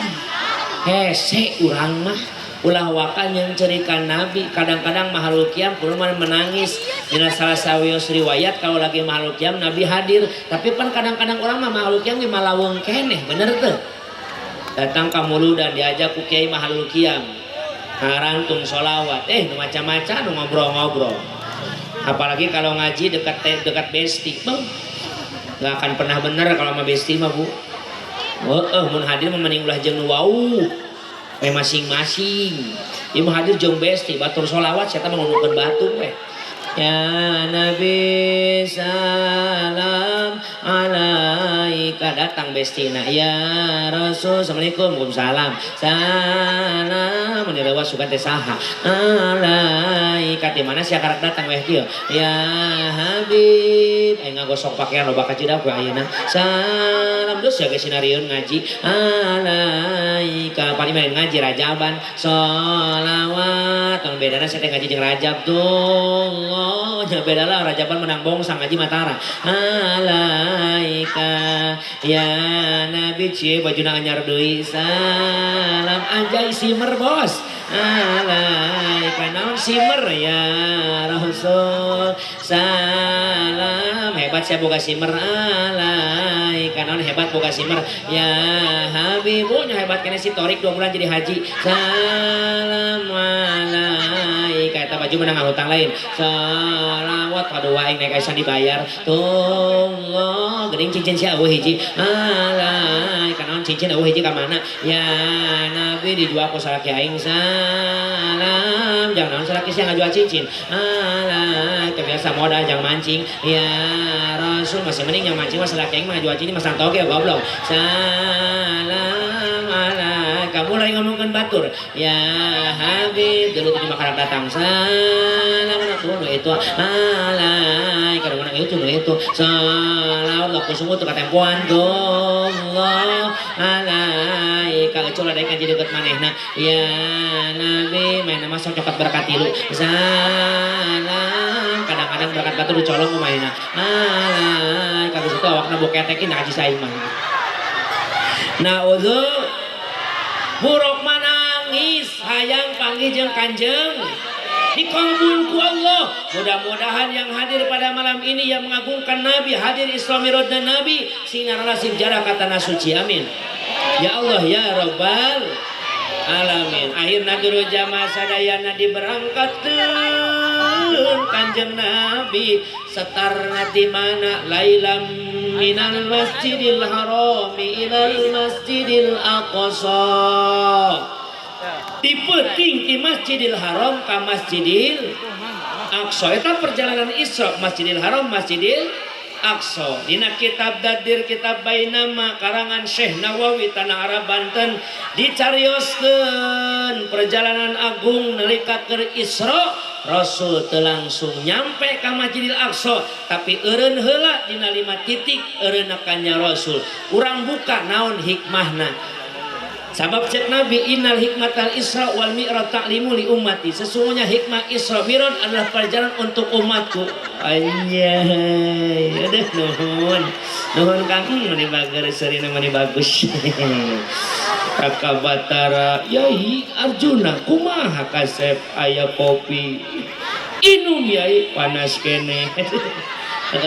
Speaker 1: hese urang mah. Ulah wakan yang cerikan Nabi. Kadang-kadang mahalul kiam kudu menangis. Dina salah sawios riwayat, kalau lagi mahalul kiam Nabi hadir, tapi pan kadang-kadang orang mah mahalul kiam ge malaweng keneh, bener tuh? Datang ka dan diajak ku kiai mahalul kiam, ngarantung solawat, nu macam-macam, nu ngobrol-ngobrol. Apalagi kalau ngaji dekat dekat besti, bang, nggak akan pernah bener kalau sama besti mah, Bu. Oh, mun hadir mah mending ulah jeung nu wau we, masing-masing. Ieu mah hadir jeung besti, batur solawat, saya mah ngundungkeun batu we. Ya Nabi salam alaika, datang bestina. Ya Rasul, assalamualaikum. Waalaikumsalam. Salam mun lewat sugan teh saha alaika, di mana sia karak datang weh kieu. Ya Habib, aing ngagosok pakaian loba kajidah ku ayeuna. Salam geus ya geus sinarieun ngaji alaika, paling main ngaji rajaban sholawat. Tong bedana saya teh ngaji jeung rajab tuh. Oh, nya beda lah, rajaban menang bongsang, ngaji matara. Alaika ya Nabi, cie bajuna anyar deui. Salam, anjay simer bos. Alaika naon simer ya Rasul. Salam, hebat saya boga simer alaika. Kanon hebat boga simer ya Habib. Oh, nya hebat kene si Torik 2 bulan jadi haji. Salam alaika eta baju menang hutang lain. Salawat kadua aing naik aisan dibayar. Tunggu geuning cincin si eueuh hiji. Alaika naon cincin eueuh hiji ka mana? Ya Nabi dijual ku salaki aing. Salam jangan naon salaki sia ngajual cincin. Alaika biasa modal jangan mancing. Ya Rasul masih mending yang mancing mah salaki aing mah ngajual cincin mah santoge goblok. Salam alaika mulai ngomongkeun batur. Ya Habib dulu tuh makanan datang. Salam tuh itu alaika kadang-kadang itu itu. Salam Allah sungguh tuh katempoan Allah alaika ecul ada ikan jadi deket manehna. Ya Nabi main nama sok coklat berkat tilu. Salam kadang-kadang berkat batur dicolong ku manehna. Alaika geus itu awakna boketekin haji saing mah. Naudzu buruk manangis hayang panggih jeung Kanjeng dikabul ku Allah. Mudah-mudahan yang hadir pada malam ini yang mengagungkan Nabi, hadir Isra Mi'raj dan Nabi sing narasi sejarah kata suci. Amin. Ya Allah ya Rabbal alamin. Akhirna guru jamaah sadayana diberangkatkeun Kanjeng Nabi setarna di mana lailam minal masjidil harami ilal masjidil aqsa. Di peuting di Masjidil Haram ka Masjidil Aqsa. Eta perjalanan Isra Masjidil Haram Masjidil Aqsa. Dina kitab Dadir kitab Bainama karangan Syekh Nawawi Tanah Arab Banten dicarioskeun perjalanan agung nalika keur Isra Rasul teu langsung nyampe ka Masjidil Aqsa tapi eureun heula dina 5 titik eureunna kanjeng Rasul. Urang buka naon hikmahna. Sabab cek Nabi innal hikmatal Isra wal Mi'raj ta'limu li ummati. Sesungguhnya hikmah Isra Mi'raj adalah pelajaran untuk umatku. Anjay, aduh nuhun. Nuhun Kang, meni bager seurina meni bagus. Kakak Batara, Yai Arjuna kumaha kasep aya kopi. Inum yai panas kene.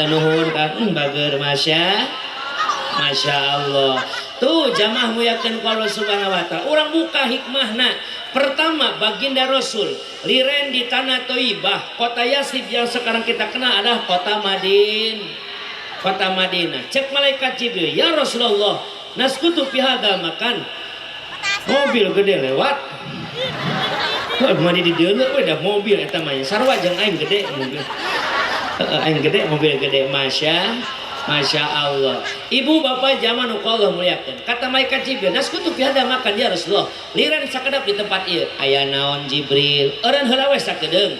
Speaker 1: Nuhun Kang, bager Masya. Masya Allah. Tuh jamaah muyakeun ku Allah Subhanahu wa taala. Urang buka hikmahna. Pertama, baginda Rasul liren di tanah Thaibah, kota Yasrib yang sekarang kita kenal adalah kota Madin. Kota Madinah. Cek malaikat Jibril, "Ya Rasulullah, naskutu fi hadzal makan." Mobil gede lewat. Wah, mandi di dieu we da mobil eta mah. Sarua jeung aing gede mobil. Heeh, aing gede mobil gede, Masya. Masya Allah. Ibu bapak zaman nu Allah muliakan. Kata malaikat Jibril, naskutu fi hadzal makan ya Rasulullah. Liren sakedap di tempat ieu. Aya naon Jibril? Eureun heula we sakedeung.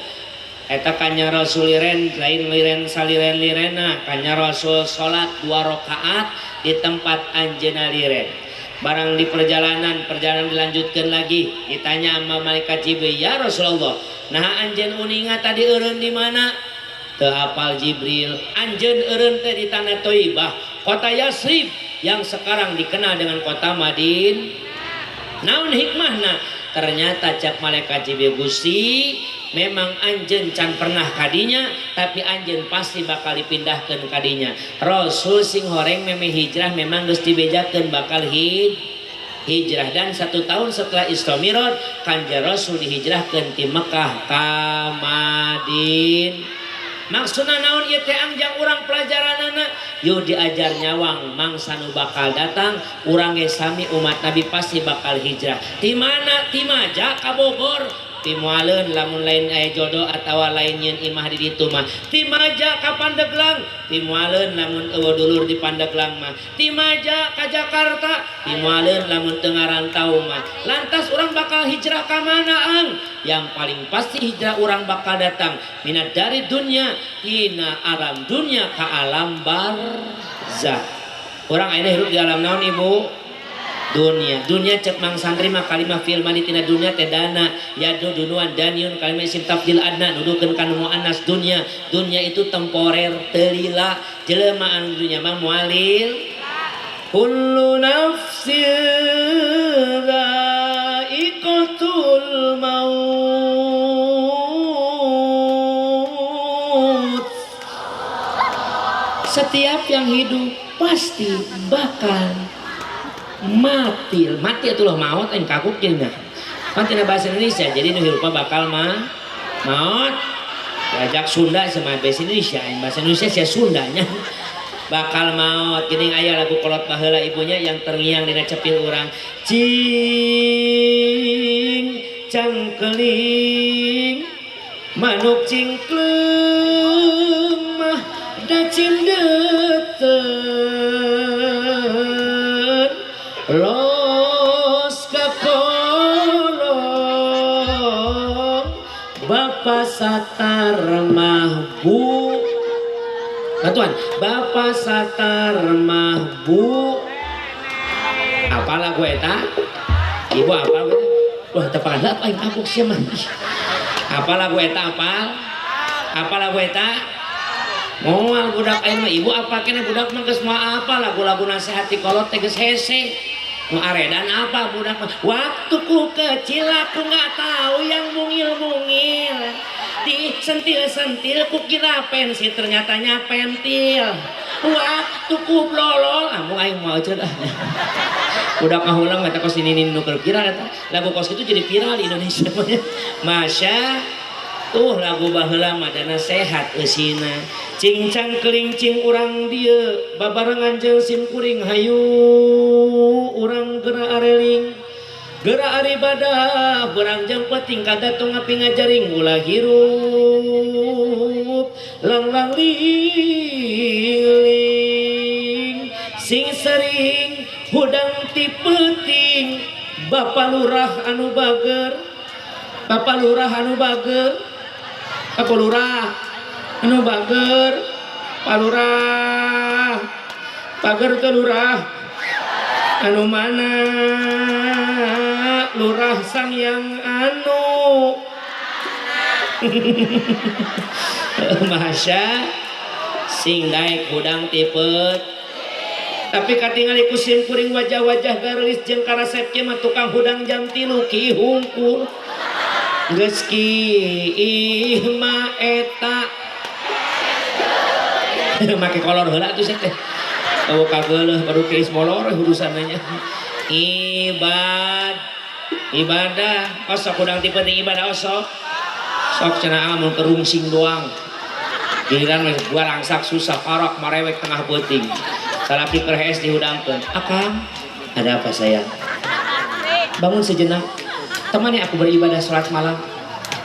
Speaker 1: Eta kanjeng Rasul liren lain liren saliren lirena. Kanjeng Rasul salat 2 rakaat di tempat anjeunna liren. Barang di perjalanan, perjalanan dilanjutkan lagi. Ditanya sama malaikat Jibril, "Ya Rasulullah, nah anjeun uninga tadi eureun di mana?" Teu apal Jibril, anjeun eureun teh di tanah Thaibah, kota Yasrib yang sekarang dikenal dengan kota Madin. Naon hikmahna? Ternyata cak malaikat Jibril, Gusti, memang anjeun can pernah kadinya, tapi anjeun pasti bakal dipindahkeun kadinya. Rasul sing horeng meme hijrah memang geus dibejakeun bakal hijrah dan 1 tahun setelah Isra Mi'raj Kanjeng Rasul dihijrahkeun ti Mekah ka Madin. Maksudna naon ieu teh angjang urang pelajaranana? Yeuh diajar nyawang mangsa nu bakal datang urang ge sami umat Nabi pasti bakal hijrah. Ti mana? Ti Maja ka Bogor. Ti mualeun lamun lain aya jodoh atawa lain nyeun imah di ditu mah. Ti Maja ka Pandeglang, ti mualeun lamun eueuh dulur di Pandeglang mah. Ti Maja ka Jakarta, ti mualeun lamun teu ngarantau mah. Lantas urang bakal hijrah ka mana ang? Yang paling pasti hijrah urang bakal datang minat dari dunia tina alam dunia ka alam barzah. Urang ayeuna hirup di alam naon ibu? Dunia. Dunia cek mang santri mah kalimah fi'il madi tina dunia teh dana yadu dunuan daniun kalimah isim tafdil adna nuduhkeun kana muannas dunia. Dunia itu temporer teu lila jelema anu dunia mah mualil. Kullu nafsin dha'iqatul maut. Setiap yang hidup Pasti bakal mati. Mati atuh maot aing kagok jadinya. Pan tina bahasa Indonesia, jadi nu hirup bakal mah maot. Diajak Sunda sama bahasa Indonesia, aing bahasa Indonesia sia Sundanya. Bakal maot. Geuning aya lagu kolot baheula ibunya yang terngiang dina cepil urang. Cing cangkeling manuk cingkleung mah da cimdeuten los ka kolong Bapak Satar mah bu Bantuan, Bapak Satar mah bu apa lagu eta? Ibu apa lagu eta? Wah, tepakan lah aing kapok sia mah. Apa lagu eta apal? Apa lagu eta? Moal budak aing mah ibu apa kene budak mah geus moal apa lagu-lagu nasihat ti kolot teh geus hese. Nu aredan apa budak mah? Waktu ku kecil aku nggak tahu yang mungil-mungil. Disentil-sentil ku kira pensil ternyatanya pentil. Waktu ku blolol, ah mau aing moal ah. Budak ngahulang eta kos ini nu keur viral eta. Lagu kos itu jadi viral di Indonesia. Masya tuh lagu baheula mah dana sehat eusina. Cing cangkeling cing urang dieu babarengan jeung sim kuring hayu urang geura areling. Geura aribadah beurang jeung peuting kadatung ngapi ngajaring ulah hirup lang-lang ling sing sering hudang ti peuting Bapak Lurah anu bager, Bapak Lurah anu bager, Bapak Lurah anu bager, Pak Lurah bager teu lurah anu mana lurah sang yang anu Masya sing daek hudang tipet tapi katingali ku sim kuring wajah-wajah garelis jeung karasep kieu mah tukang hudang jam 3 ki hungkul geus ki mah eta make kolor heula atuh teh eueuh kageuleuh baru kiis molor urusanna ibad ibadah osok hudang tipe ting ibadah osok sok cenah amun kerungsing doang giliran we gua langsak susah parok marewek tengah peuting salaki keur hees dihudangkeun akang ada apa sayang bangun sejenak temani aku beribadah sholat malam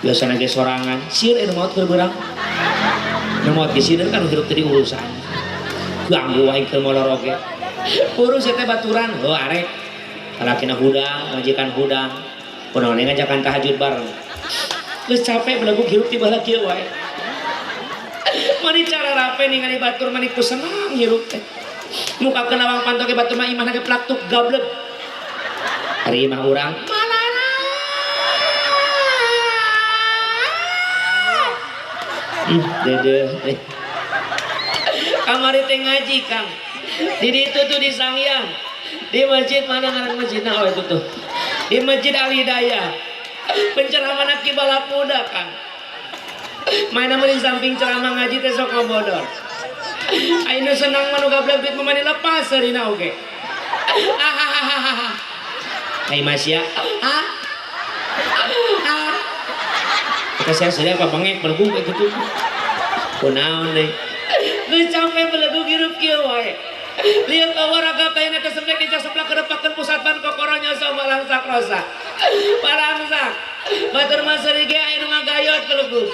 Speaker 1: biasana ge sorangan sieun anu maot keur beurang nu maot ge sieun kan hirup teh urusan ganggu aing keur molor oge urus teh baturan heuh arek salakina hudang majikan hudang kunaon ngajakan tahajud bareng geus capek belegug hirup ti baheula kieu wae mani cara rape ningali batur mani ku senang hirup teh muka kenawang panto ge batur mah imahna ge plaktuk gableg ari imah urang malara dedeh teh kamari teh ngaji Kang di ditu tuh di Sangyang di masjid mana ngaran masjidna oh itu tuh di Masjid Al Hidayah penceramahna Ki Balap Muda Kang main nama di samping ceramah ngaji teh sok ngabodor ayeuna senang mah nu gablek duit mah mani lepas sarina oge hahaha ai masya ah ah kata saya sudah apa bengek belegug kayak gitu kunaon deui geus capek belegug hirup kieu wae lihat bahwa raga kayana kesemplek di sebelah kedepakan pusat ban kokoronya sama langsak rosa balangsak batur maseri ge aya nu ngagayot belegug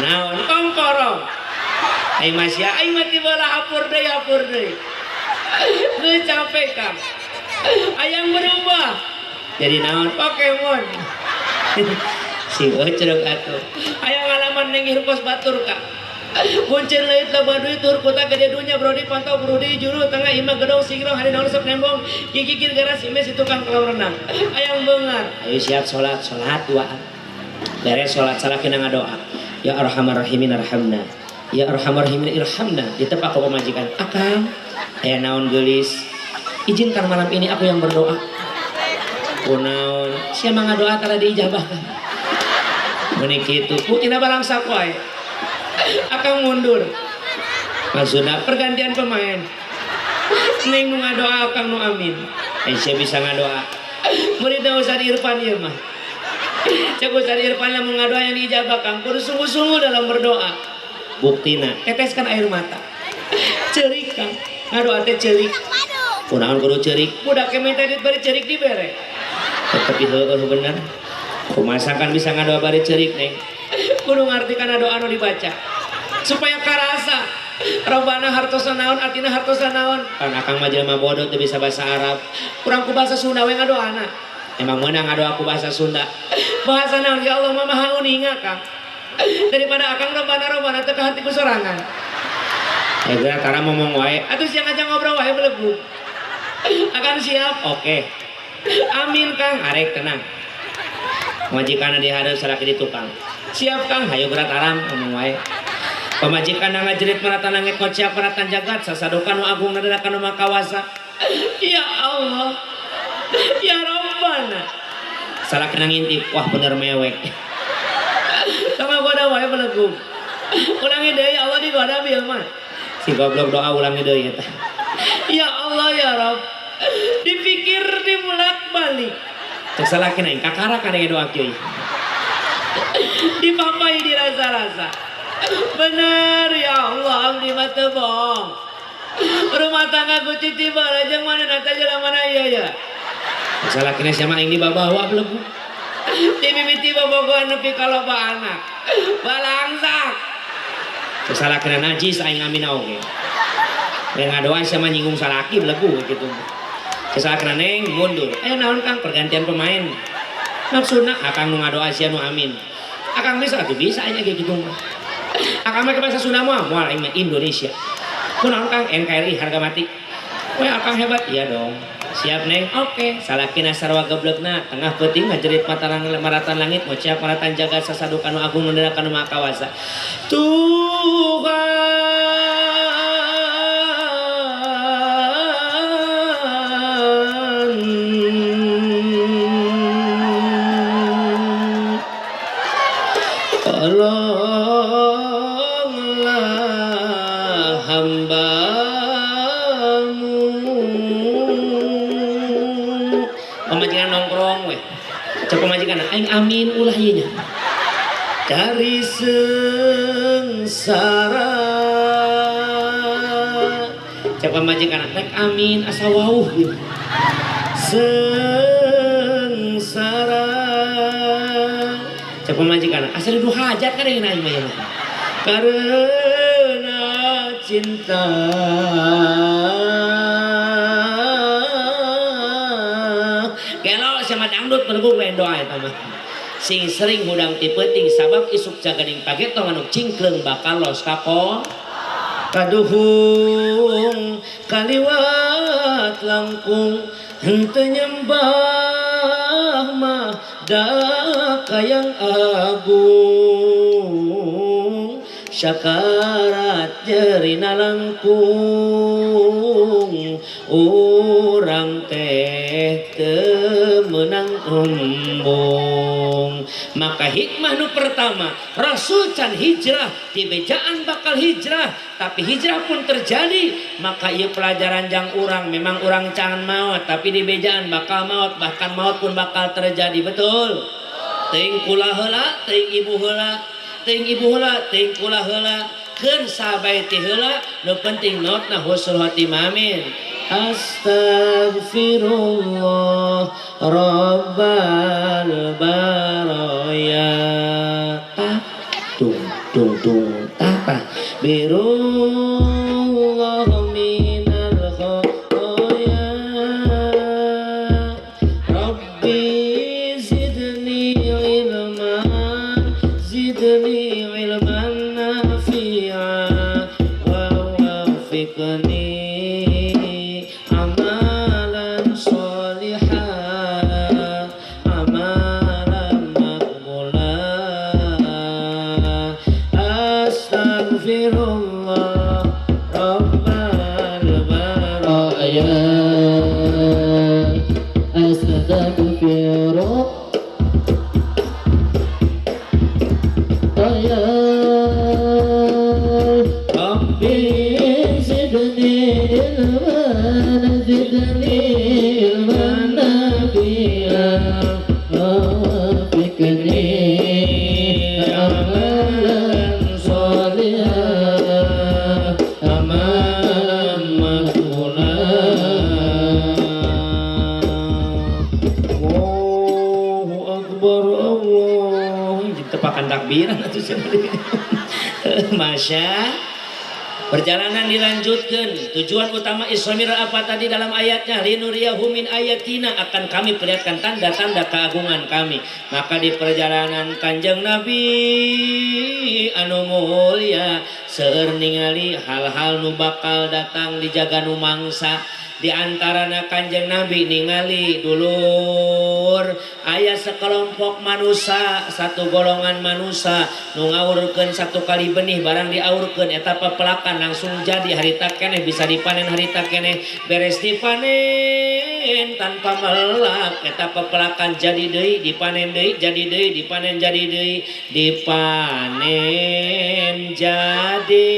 Speaker 1: naon kongkorong ai masya ai mah ti bola hapur deui geus capek Kang ayang berubah jadi naon Pokemon si euceuk atuh aya ngalaman ning hirup kos batur Kang Kuncir leuit loba duit tur kota gede dunya brodi pantau brodi juru tengah imah gedong singrong hari naon sok nembong gigigir garas ime si tukang kolam renang ayang beungar ayo siap salat salat duaan beres salat salakina ngadoa ya arhamar rahimin arhamna ya arhamar rahimin irhamna ditepak ku pamajikan akang aya naon geulis izinkan malam ini aku yang berdoa kunaon sia mah ngadoa tara diijabahkan meni kitu buktina balangsak wae akang mundur maksudna pergantian pemain Neng nu ngadoa akang nu amin. Sia bisa ngadoa. Muridna Ustaz Irfan ieu mah. Cek Ustaz Irfan lamun ngadoa yang diijabah kang kudu sungguh-sungguh dalam berdoa. Buktina teteskan air mata. Ceurik kang. Ngadoa teh ceurik. Kunaon kudu ceurik? Budak ke minta duit bari ceurik dibere. Tapi heueuh bener. Kumaha kan bisa ngadoa bari ceurik neng? Kudu ngarti kana doa nu dibaca. Supaya karasa Robana hartosa naon artina hartosa naon. Kan akang mah jelema bodoh teu bisa bahasa Arab. Kurang ku bahasa Sunda we ngadoana. Emang meunang ngadoa ku bahasa Sunda. Bahasa naon ya Allah mah maha uninga kang. Daripada akang robana robana teu kahati ku sorangan. Ya geura tara ngomong wae. Atuh siang aja ngobrol wae belegu. Akan siap. Oke. Amin kang, arek tenang. Majikan di hareup salaki di tukang. Siap kang, hayu geura taram ngomong wae. Pamajikan ngajerit maratan langit ngociak maratan jagat sasadukan nu agung nadadakan nu makawasa. Ya Allah. Ya Rabbana. Salakina ngintip, wah bener mewek. Sama goda wae belegu. Ulangi deui ya Allah digoda bieu mah. Si goblok doa ulangi deui eta. Ya Allah ya Rabb. Dipikir dibulak-balik. Cek salakina kakara kadenge doa kieu. Dipapai dirasa-rasa. Bener ya Allah abdi mah teu bohong. Rumah tangga ku titi barajeng mana nata jelema mana iya ya. Salakina sia mah aing dibabawa belegu. Di mimiti bobogohan nepi ka loba anak. Balangsak. Salakina najis aing amin oge. Yang ngadoa sia mah nyinggung salaki belegu kitu. Salakina neng mundur. Ayo naon kang pergantian pemain. Maksudna akang nu ngadoa sia nu amin. Akang bisa atuh bisa aja kayak gitu mah. Akang mah bahasa Sunda mah moal aing mah Indonesia. Kunaon kang NKRI harga mati. Weh akang hebat iya dong. Siap neng, oke. Salakina sarwa geblekna tengah peuting ngajerit matarang maratan langit ngociak maratan jagat sasadukan nu agung nu maha kawasa. Tuhan tolonglah hambamu. Pamajikan nongkrong weh. Cek pamajikan aing amin ulah ieu nya. Dari sengsara. Cek pamajikan rek amin asa wauh ieu. Sengsara. Cek pamajikan asa didu hajat ka deui aing mah ieu mah. Karena cinta. Gelo sama dangdut bergug we doa eta mah. Sing sering hudang ti peuting sabab isuk jaganing pageto manuk cingkleung bakal los kako. Kaduhung kaliwat langkung henteu nyembah mah da kayang agung. Syakarat jerina langkung urang teh teu meunang embung. Maka hikmah nu pertama, Rasul can hijrah, dibejaan bakal hijrah, tapi hijrah pun terjadi. Maka ieu pelajaran jang urang, memang urang can maot, tapi dibejaan bakal maot, bahkan maot pun bakal terjadi, betul? Teuing kula heula, teuing ibu heula. Teuing ibu heula, teuing kula heula, keun sabae ti heula, nu penting maotna husnul khotimah, amin. Astaghfirullah rabbal baraya. Ta dung dung dung ta ta birullah minal khotoya. Rabbi zidni ilman, zidni ilman nafi'a wa wafiqni amalan sholihan, amalan maqbula. Astaghfirullah rabbal baraya.
Speaker 2: Astaghfirullah ya Rabbi zidni ilma.
Speaker 1: Kompakan takbiran atuh cenah. Masya. Perjalanan dilanjutkan. Tujuan utama Isra Mi'raj apa tadi dalam ayatnya? Linuriyahu min ayatina, akan kami perlihatkan tanda-tanda keagungan kami. Maka di perjalanan Kanjeng Nabi anu mulia seueur ningali hal-hal nu bakal datang di jaga nu mangsa. Di antarana Kanjeng Nabi ningali dulur aya sekelompok manusia, satu golongan manusia nu ngaurkeun satu kali benih, barang diaurkeun eta pepelakan langsung jadi harita keneh, bisa dipanen harita keneh, beres dipanen tanpa melak eta pepelakan jadi deui, dipanen deui jadi deui, dipanen jadi deui, dipanen jadi.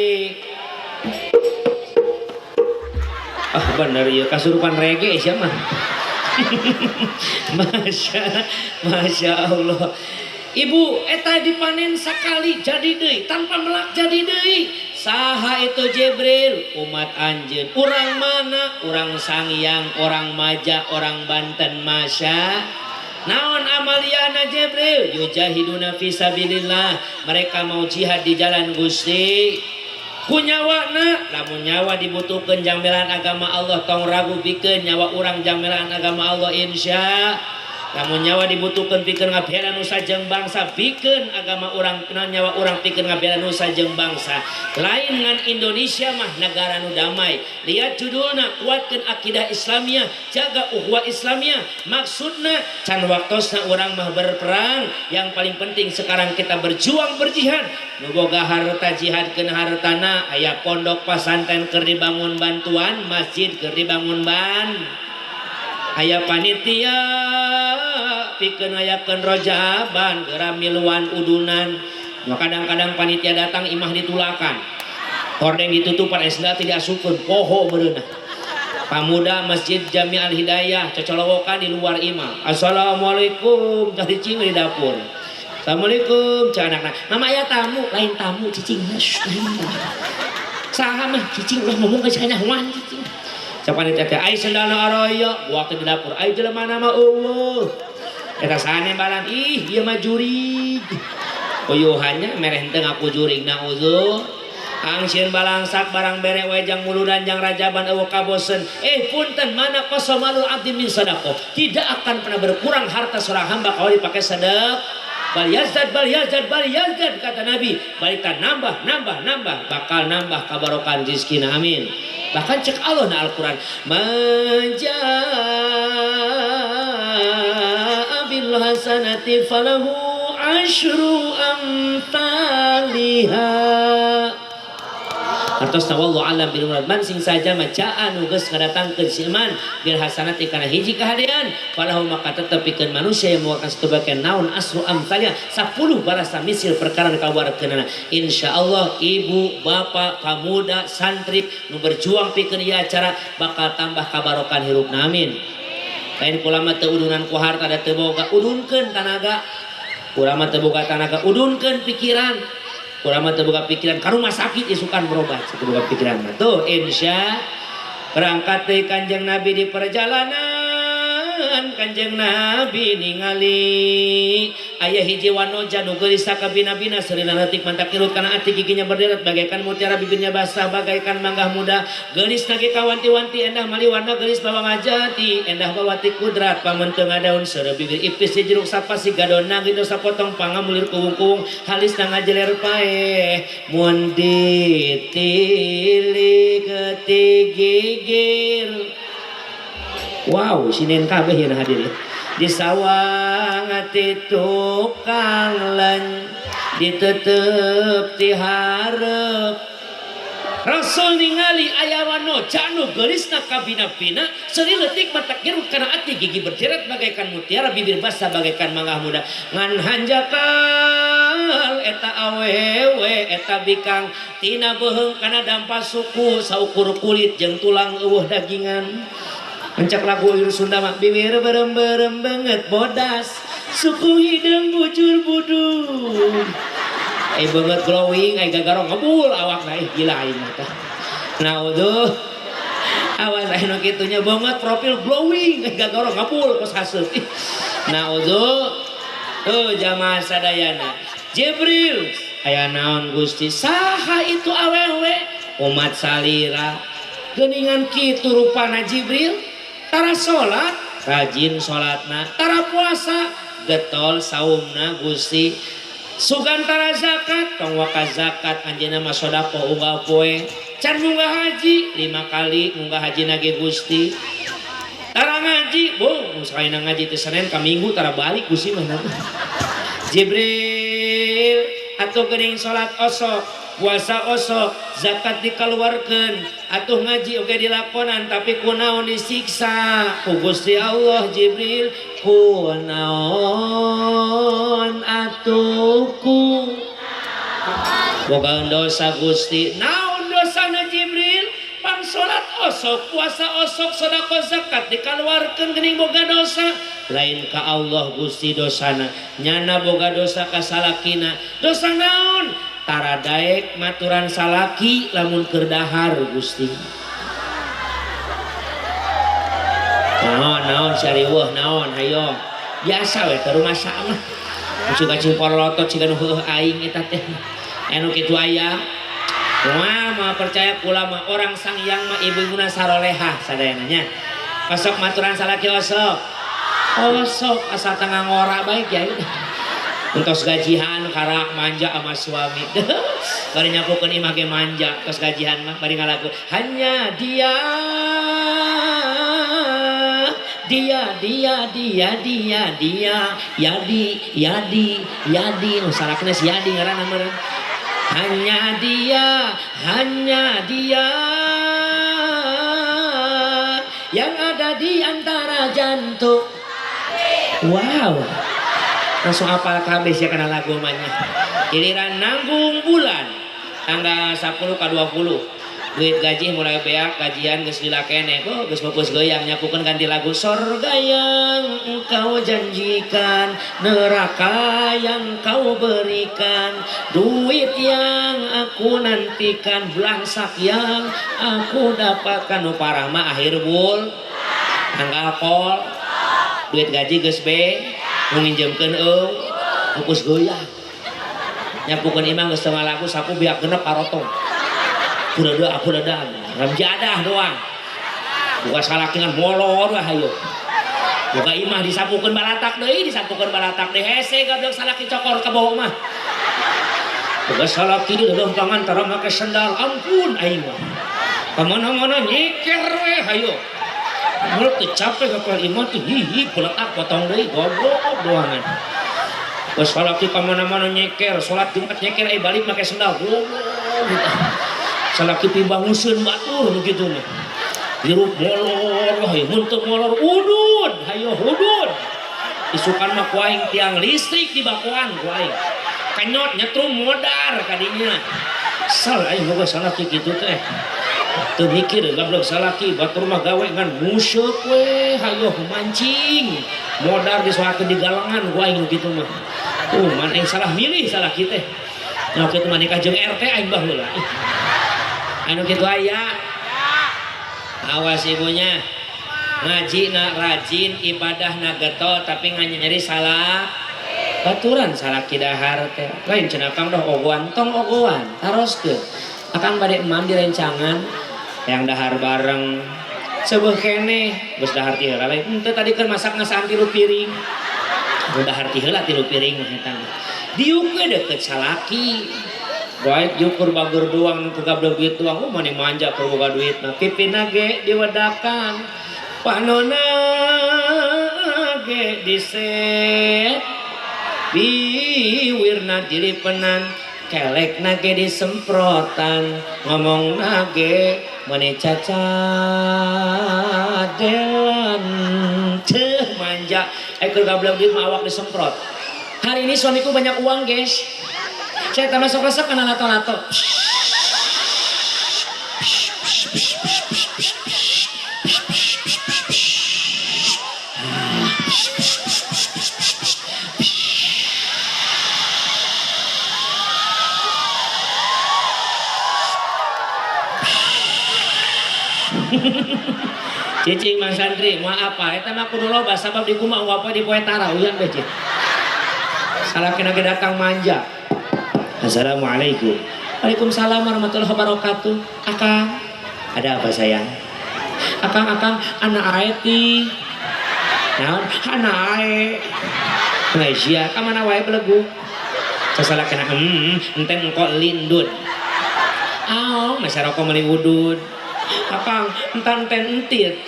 Speaker 1: Ah bener ya, kasurupan reggae siapa? Masya, Masya Allah. Ibu eta dipanen sekali jadi deui, tanpa melak jadi deui. Saha itu Jibril? Umat anjeun. Urang mana? Urang Sangiang, orang Maja, orang Banten. Masya. Naon amaliana Jibril? Yujahiduna fi sabilillah. Mereka mau jihad di jalan Gusti. Ku nyawana, lamun nyawa dibutuhkeun jang belaan agama Allah, tong ragu pikeun nyawa urang jang belaan agama Allah, insya. Lamun nyawa dibutuhkeun pikeun ngabela nusa jeung bangsa, pikeun agama urang, nyawa urang pikeun ngabela nusa jeung bangsa. Lain ngan Indonesia mah negara nu damai. Lihat judulna, kuatkeun akidah Islamiyah, jaga ukhuwah Islamiyah. Maksudna can waktosna urang mah berperang. Yang paling penting sekarang kita berjuang berjihad. Nu boga harta jihadkeun hartana, aya pondok pasantren keur dibangun bantuan, masjid keur dibangun ban. Aya panitia pikeun ngayakeun rojaban, geura miluan udunan. Nu kadang-kadang panitia datang imah ditulakan. Hordeng ditutupan esna tidak asupkeun, poho meureunah. Pamuda Masjid Jami Al Hidayah cocolowokan di luar imah. Assalamualaikum, cicing di dapur. Assalamualaikum, cek anakna. Mama aya tamu, lain tamu cicing. Shh, lain tamu. Saha mah cicing ulah ngomong ka kanyahoan cicing. Cek panitia teh, ai sendalna araya, waktu di dapur, ai jelema mah eueuh. Eta sane balan, ih ieu mah jurig. Uyuhannya mereh henteu ngaku jurig, naudzu. Angsieun balangsak barang bere wae jang muludan jang rajaban eueuh kabosen. Punten mana qasamalul abdi min sadaqah. Tidak akan pernah berkurang harta seorang hamba kalau dipakai sedekah. Bal yazdad bal yazdad bal yazdad kata Nabi. Balik nambah nambah nambah bakal nambah kabarokan rezekina, amin. Bahkan cek Allah na Al-Qur'an, man jaa bil hasanati falahu asyru amsalihha. Artos wallahu alam bil murad, man sing saja macaan nu geus ngadatangkeun si iman bil hasanati kana hiji kahadean, falahu maka tetep pikeun manusia yang mengeluarkan satu bagian naon asru amsalnya 10 barasa misil perkara nu kawarkeunana. Insyaallah ibu bapak pemuda santri nu berjuang pikeun ieu acara bakal tambah kabarokan hirupna, amin. Lain kula mah teu udunan ku harta da teu boga, udunkeun tanaga. Kula mah teu boga tanaga, udunkeun pikiran. Kula mah teu boga pikiran ka rumah sakit isukan berobat teu boga pikiran mah. Tuh insya berangkat deui Kanjeng Nabi di perjalanan, Kanjeng Nabi ningali aya hiji wanoja nu geulis sakabina-bina, seurina leutik mantak kirut kana ati, giginya berderet bagaikan mutiara, bibirnya basah bagaikan manggah muda, geulis nage kawanti-wanti, endah maliwarna geulis bawang ngajati, endah bawati kudrat pamun teu ngadaun, seureuh bibir ipis si jeruk sapasi gadona gitu sapotong pangamulir kuwung-kuwung halis na ngajeler paeh mun ditilik ti gigir. Wow, sinen kabeh ya hadir ya. Di sawang ati tukang len ditetep ti hareup. Rasul ningali aya wanoja nu geulisna kabina-bina, seuri leutik mata kirut kana ati, gigi berderet bagaikan mutiara, bibir basah bagaikan manggah muda. Ngan hanjakal eta awewe eta bikang tina beuheung kana dampa suku saukur kulit jeung tulang eueuh dagingan. Mencak lagu Iur Sunda mah bibir berem-berem banget bodas suku hideung bujur budug. Banget glowing, gagarong ngebul awakna, gila aing mah tah. Naudzuh. Awas aya nu kitunya banget profil glowing, gagarong ngebul kos haseup. Naudzuh. Tuh jamaah sadayana. Jibril aya naon Gusti saha itu awewe umat salira geuningan kitu rupana Jibril tara salat rajin salatna tara puasa getol saumna Gusti sugan tara zakat tong waka zakat anjeunna mah sedekah unggal poe can munggah haji 5 kali munggah haji na ge Gusti tara ngaji boh sakali ngaji teh Senin ka Minggu tara balik Gusti mah. Jibril atuh geuning salat osok puasa osok zakat dikaluarkeun atuh ngaji oge dilakonan tapi kunaon disiksa ku Gusti Allah. Jibril kunaon atuh ku boga dosa Gusti naon dosana Jibril pang salat osok puasa osok sedekah zakat dikaluarkeun geuning boga dosa lain ka Allah Gusti dosana nyana boga dosa ka salakina dosa naon tara daek maturan salaki lamun keur dahar Gusti naon naon sariweuh naon hayo biasa we ke rumah sama suka cimpolotot siga nu heueuh aing eta teh anu kitu aya. Wah, mau percaya kula mah orang sang yang mah ibu-ibuna sarolehah sadayana nya. Osok maturan salaki osok. Osok asal tengah ngora baik ya. Entos gajihan karak manja sama suami. Bari nyapukeun imah ge manja, tos gajihan mah bari ngalagu. Hanya dia dia dia dia dia dia Yadi Yadi Yadi nu salakina si Yadi ngaranna meureun. Hanya dia yang ada di antara jantung. Wow, langsung apal kabeh sia kana lagu mah nya. Giliran nanggung bulan tanggal 10 ka 20 duit gaji mulai beak gajian geus lila keneh oh geus fokus goyang nyapukeun ganti lagu sorga yang engkau janjikan neraka yang kau berikan duit yang aku nantikan belangsak yang aku dapatkan. Nu parah mah akhir bul tanggal kol duit gaji geus be nu nginjemkeun eueuh fokus goyang nyapukeun imah geus teu ngalagu sapu beak genep parotong. Aku udah ramjadah doang. Buka salakingan molor lah hayo. Buka imah disapukeun balatak deui, disapukeun balatak deui hese gablek salaki cokor ka bawah mah. Buka salaki di leumpang tara make sendal, ampun aing mah. Kamana-mana nyeker we hayo. Mulut teu capek ka imah teh hihi peletak potong deui goblok doangan. Geus salaki kamana-mana nyeker, salat Jumat nyeker ai balik make sendal goblok. Salaki pibanguseun batur nu kitu mah. Hirup molor wah mun teu molor udud, hayo udud. Isukan mah ku aing tiang listrik di bakoan ku aing. Kanyot nyetrum modar kadinya. Sal aing boga salaki kitu teh. Teu mikir gablek salaki batur mah gawe ngan museuk we hayo mancing. Modar disoakeun di galengan ku aing nu kitu mah. Tuh man aing salah milih salaki teh. Nya kitu mah nikah jeung RT aing baheula. Anu kitu aya. Awas ibunya. Ngaji na rajin, ibadah na getol tapi nyeri salah. Baturan salaki dahar teh. Lain cenah kang doh ogoan, tong ogoan, taroskeun. Akang bade emam di rencangan yang dahar bareng. Seueuh keneh geus dahar ti heula lain. Henteu tadi keur masak ngasaan 3 piring. Nu dahar ti heula 3 piring mah eta. Diuk we deukeut salaki. Baik jukur bager doang nu gablek duit doang, oh mani manja keur boga duit mah. Pipina ge diwedakan, panona ge diset, biwirna dilipenan, kelekna ge disemprotan, ngomongna ge mani cacadelan, teu manja. Keur gablek duit mah awak disemprot. Hari ini suamiku banyak uang guys. Saya termasuk resep karena lato-lato. Cicing Mang Santri, mau apa? Eta mah kudu loba sabab di kumaha apa di poe tara uyan teh cicing. Salakina ge datang manja. Assalamualaikum. Waalaikumsalam warahmatullahi wabarakatuh. Akang, ada apa sayang? Akang, akang, anak ae ti. Naon? Anak ae. Malaysia, ka mana wae belegu? Sasalah kena enten engkau lindut. Aong, masa rokok meuli udud. Akang, entan ten entit.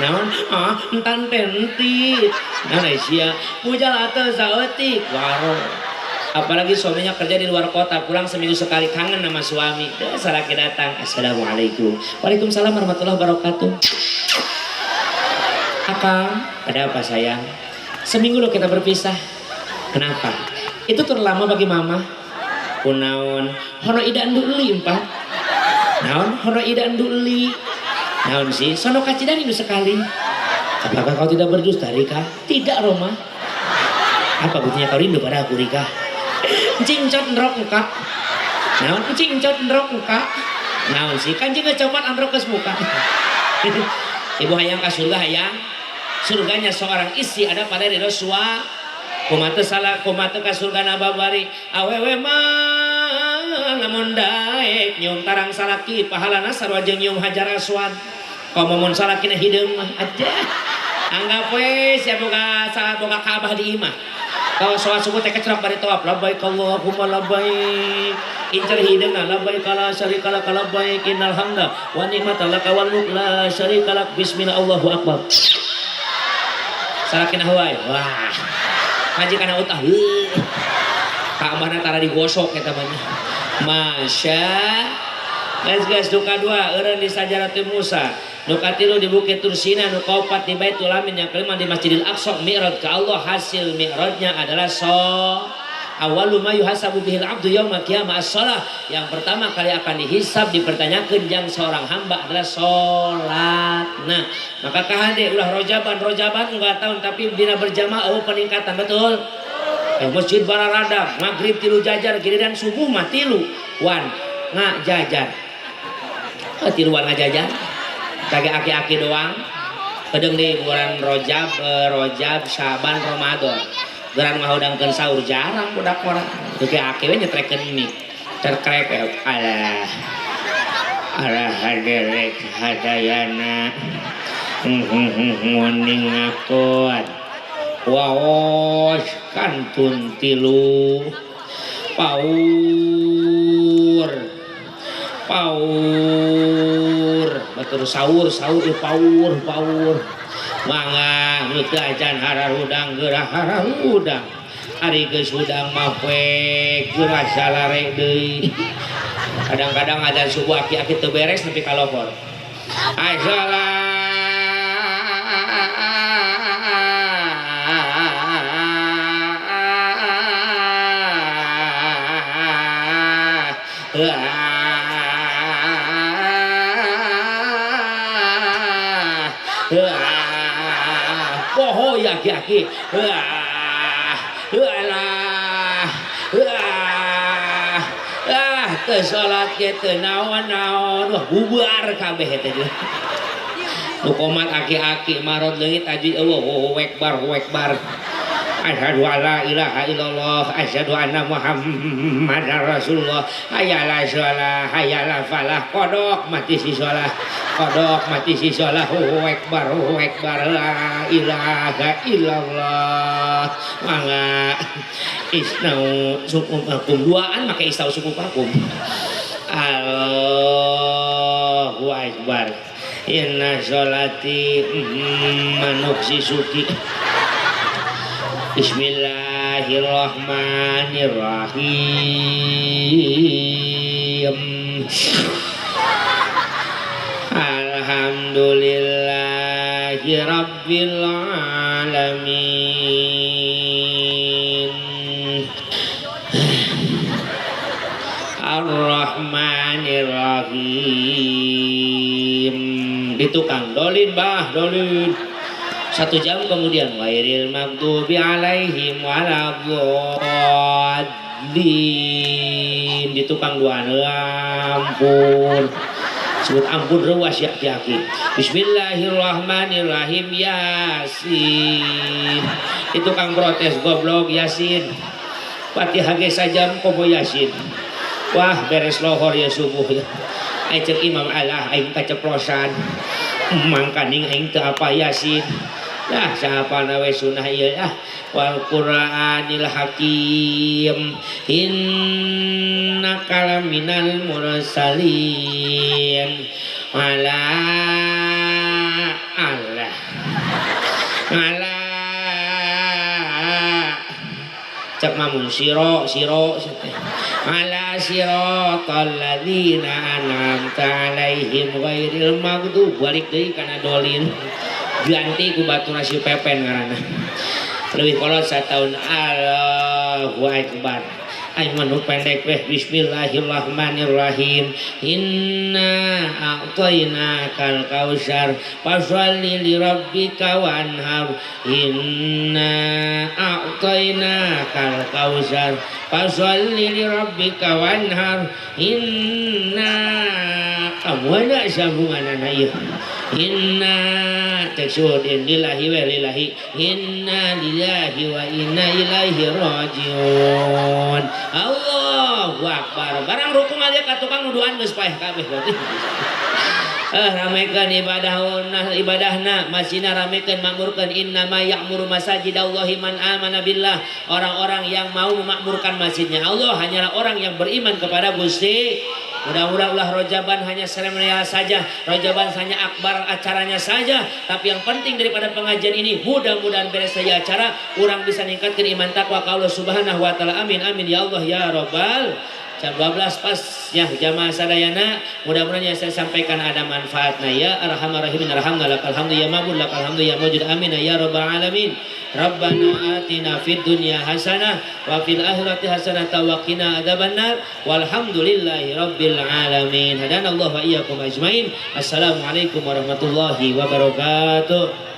Speaker 1: Naon? Ah, entan ten entit. Malaysia, pujal atau saeutik. Waro. Apalagi suaminya kerja di luar kota, pulang seminggu sekali, kangen sama suami. Salaki datang, assalamualaikum. Waalaikumsalam warahmatullahi wabarakatuh. Akang, ada apa sayang? Seminggu loh kita berpisah. Kenapa? Itu terlama bagi mama. Kunaon? Hono ida enduli empat. Naon? Hono ida enduli. Naon sih? Sono kacidan itu sekali. Apakah kau tidak berdusta, Rika? Tidak, Roma. Apa buktinya kau rindu pada aku, Rika? Cincot ndrok muka. Naon? Cincot ndrok muka. Naon sih? Kan jika copot androk ke muka. Ibu hayang ka surga hayang. Surganya seorang istri ada pada ridho sua. Kumate salah kumate ka surga nababari. Awewe mah lamun daek nyium tarang salaki pahalana sarua jeung nyium hajar aswad. Komo mun salakina hideung mah aja. Anggap we sia boga boga Ka'bah di imah. Kalau sholat subuh teh kecelok bari tawaf, labbaik Allahumma labbaik. Incer hideungna labbaik la syarika lak labbaik innal hamda wa ni'mata laka wal mulk la syarika lak, bismillah Allahu akbar. Salakina wae. Wah. Ngaji kana utah. Kaabahna tara digosok eta mah. Masya. Guys guys, duka dua eureun di Sajarati Musa, nu katilu di Bukit Tursina, nu kaopat di Baitul Amin, yang kelima di Masjidil Aqsa. Mi'raj ke Allah, hasil mi'rajnya adalah so awalu ma yuhasabu bihil abdu yauma qiyamah as-shalah. Yang pertama kali akan dihisab, dipertanyakan yang seorang hamba adalah salat. Nah, maka kahade ulah rojaban rojaban enggak tahun tapi dina berjamaah oh peningkatan betul. Masjid bararada maghrib tilu jajar, giliran subuh mah tilu wan ngajajar. Oh, tiluan ngajajar kage aki-aki doang. Kedeng di bulan Rojab, Rojab, Syaban, Ramadan. Geran ngahudangkeun sahur jarang budak orang. Aki-aki we nyetrekeun mie. Cerkrek alah. Alah haderek hadayana. Nguning ngakot. Waos kantun tilu. Paur. Paur. Batur sahur sahur paur paur. Mangga nu teu acan hararudang geurah hararudang. Ari geus hudang mah poek geurah salare deui. Kadang-kadang adzan subuh aki-aki teu beres nepi ka lohor. Poho ya aki-aki. Alah, ah, teu salat ge teu naon-naon. Wah, bubar kabeh teh. Nu komat aki-aki marot leungit aji eueuh ekbar ekbar. Asyhadu alla ilaha illallah, asyhadu anna Muhammadar Rasulullah. Hayya shalah, hayya falah. Kodok mati si shalah. Kodok mati si shalah. Allahu akbar, Allahu akbar, la ilaha illallah. Mangga isnau sukumakum duaan make isnau sukumakum. Allahu akbar. Inna sholati manuk si suki. Bismillahirrahmanirrahim. Alhamdulillahi rabbil alamin. Ar-Rahmanirrahim. Di tukang dolin bah dolin. 1 jam kemudian wairil maghdubi alaihim waladdallin. Di tukang dua ampun. Sebut ampun ruas ya aki. Bismillahirrahmanirrahim Yasin. Di tukang protes goblok Yasin. Fatihah ge sajam komo Yasin. Wah beres lohor ya subuh ya. Ai ceuk imam alah aing kaceplosan. Mangkaning aing teu apa Yasin. Dah siapa nawe sunah ieu ah wal Qur'anil Hakim innaka laminal mursalin ala Allah ala cak mamun siro siro ala siratal ladzina an'amta alaihim ghairil maghdub balik deui kana dolin ganti ku batur si Pepen ngaranna leuwih kolot sataun Allahu akbar aing mah nu pendek weh bismillahirrahmanirrahim inna a'tainakal kautsar fasholli li rabbika wanhar inna a'tainakal kautsar fasholli li rabbika wanhar inna amwana sambunganana ieu inna teksudin lillahi wa lillahi inna lillahi wa inna ilaihi rajiun. Allahu akbar. Barang rukung aja ka tukang nuduhan geus paeh kabeh berarti. Ramekeun ibadahna ibadahna masjidna ramekeun makmurkeun innama ya'muru masajidallahi man amana billah. Orang-orang yang mau memakmurkan masjidnya Allah hanyalah orang yang beriman kepada Gusti. Mudah-mudahan ulah rojaban hanya seremonial saja, rojaban hanya akbar acaranya saja, tapi yang penting daripada pengajian ini mudah-mudahan beres saja acara, orang bisa ningkatkan iman takwa ka Allah Subhanahu wa taala. Amin amin ya Allah ya Rabbal. Jam 12 pas ya jamaah sadayana, mudah-mudahan yang saya sampaikan ada manfaatnya ya arhamar rahimin arhamna lakal hamdu ya mabud lakal hamdu ya mawjud amin ya rabbal alamin. Rabbana atina fid dunya hasanah wa fil akhirati hasanah wa qina adzabannar walhamdulillahi rabbil alamin. Hadanallahu wa iyyakum ajmain. Assalamualaikum warahmatullahi wabarakatuh.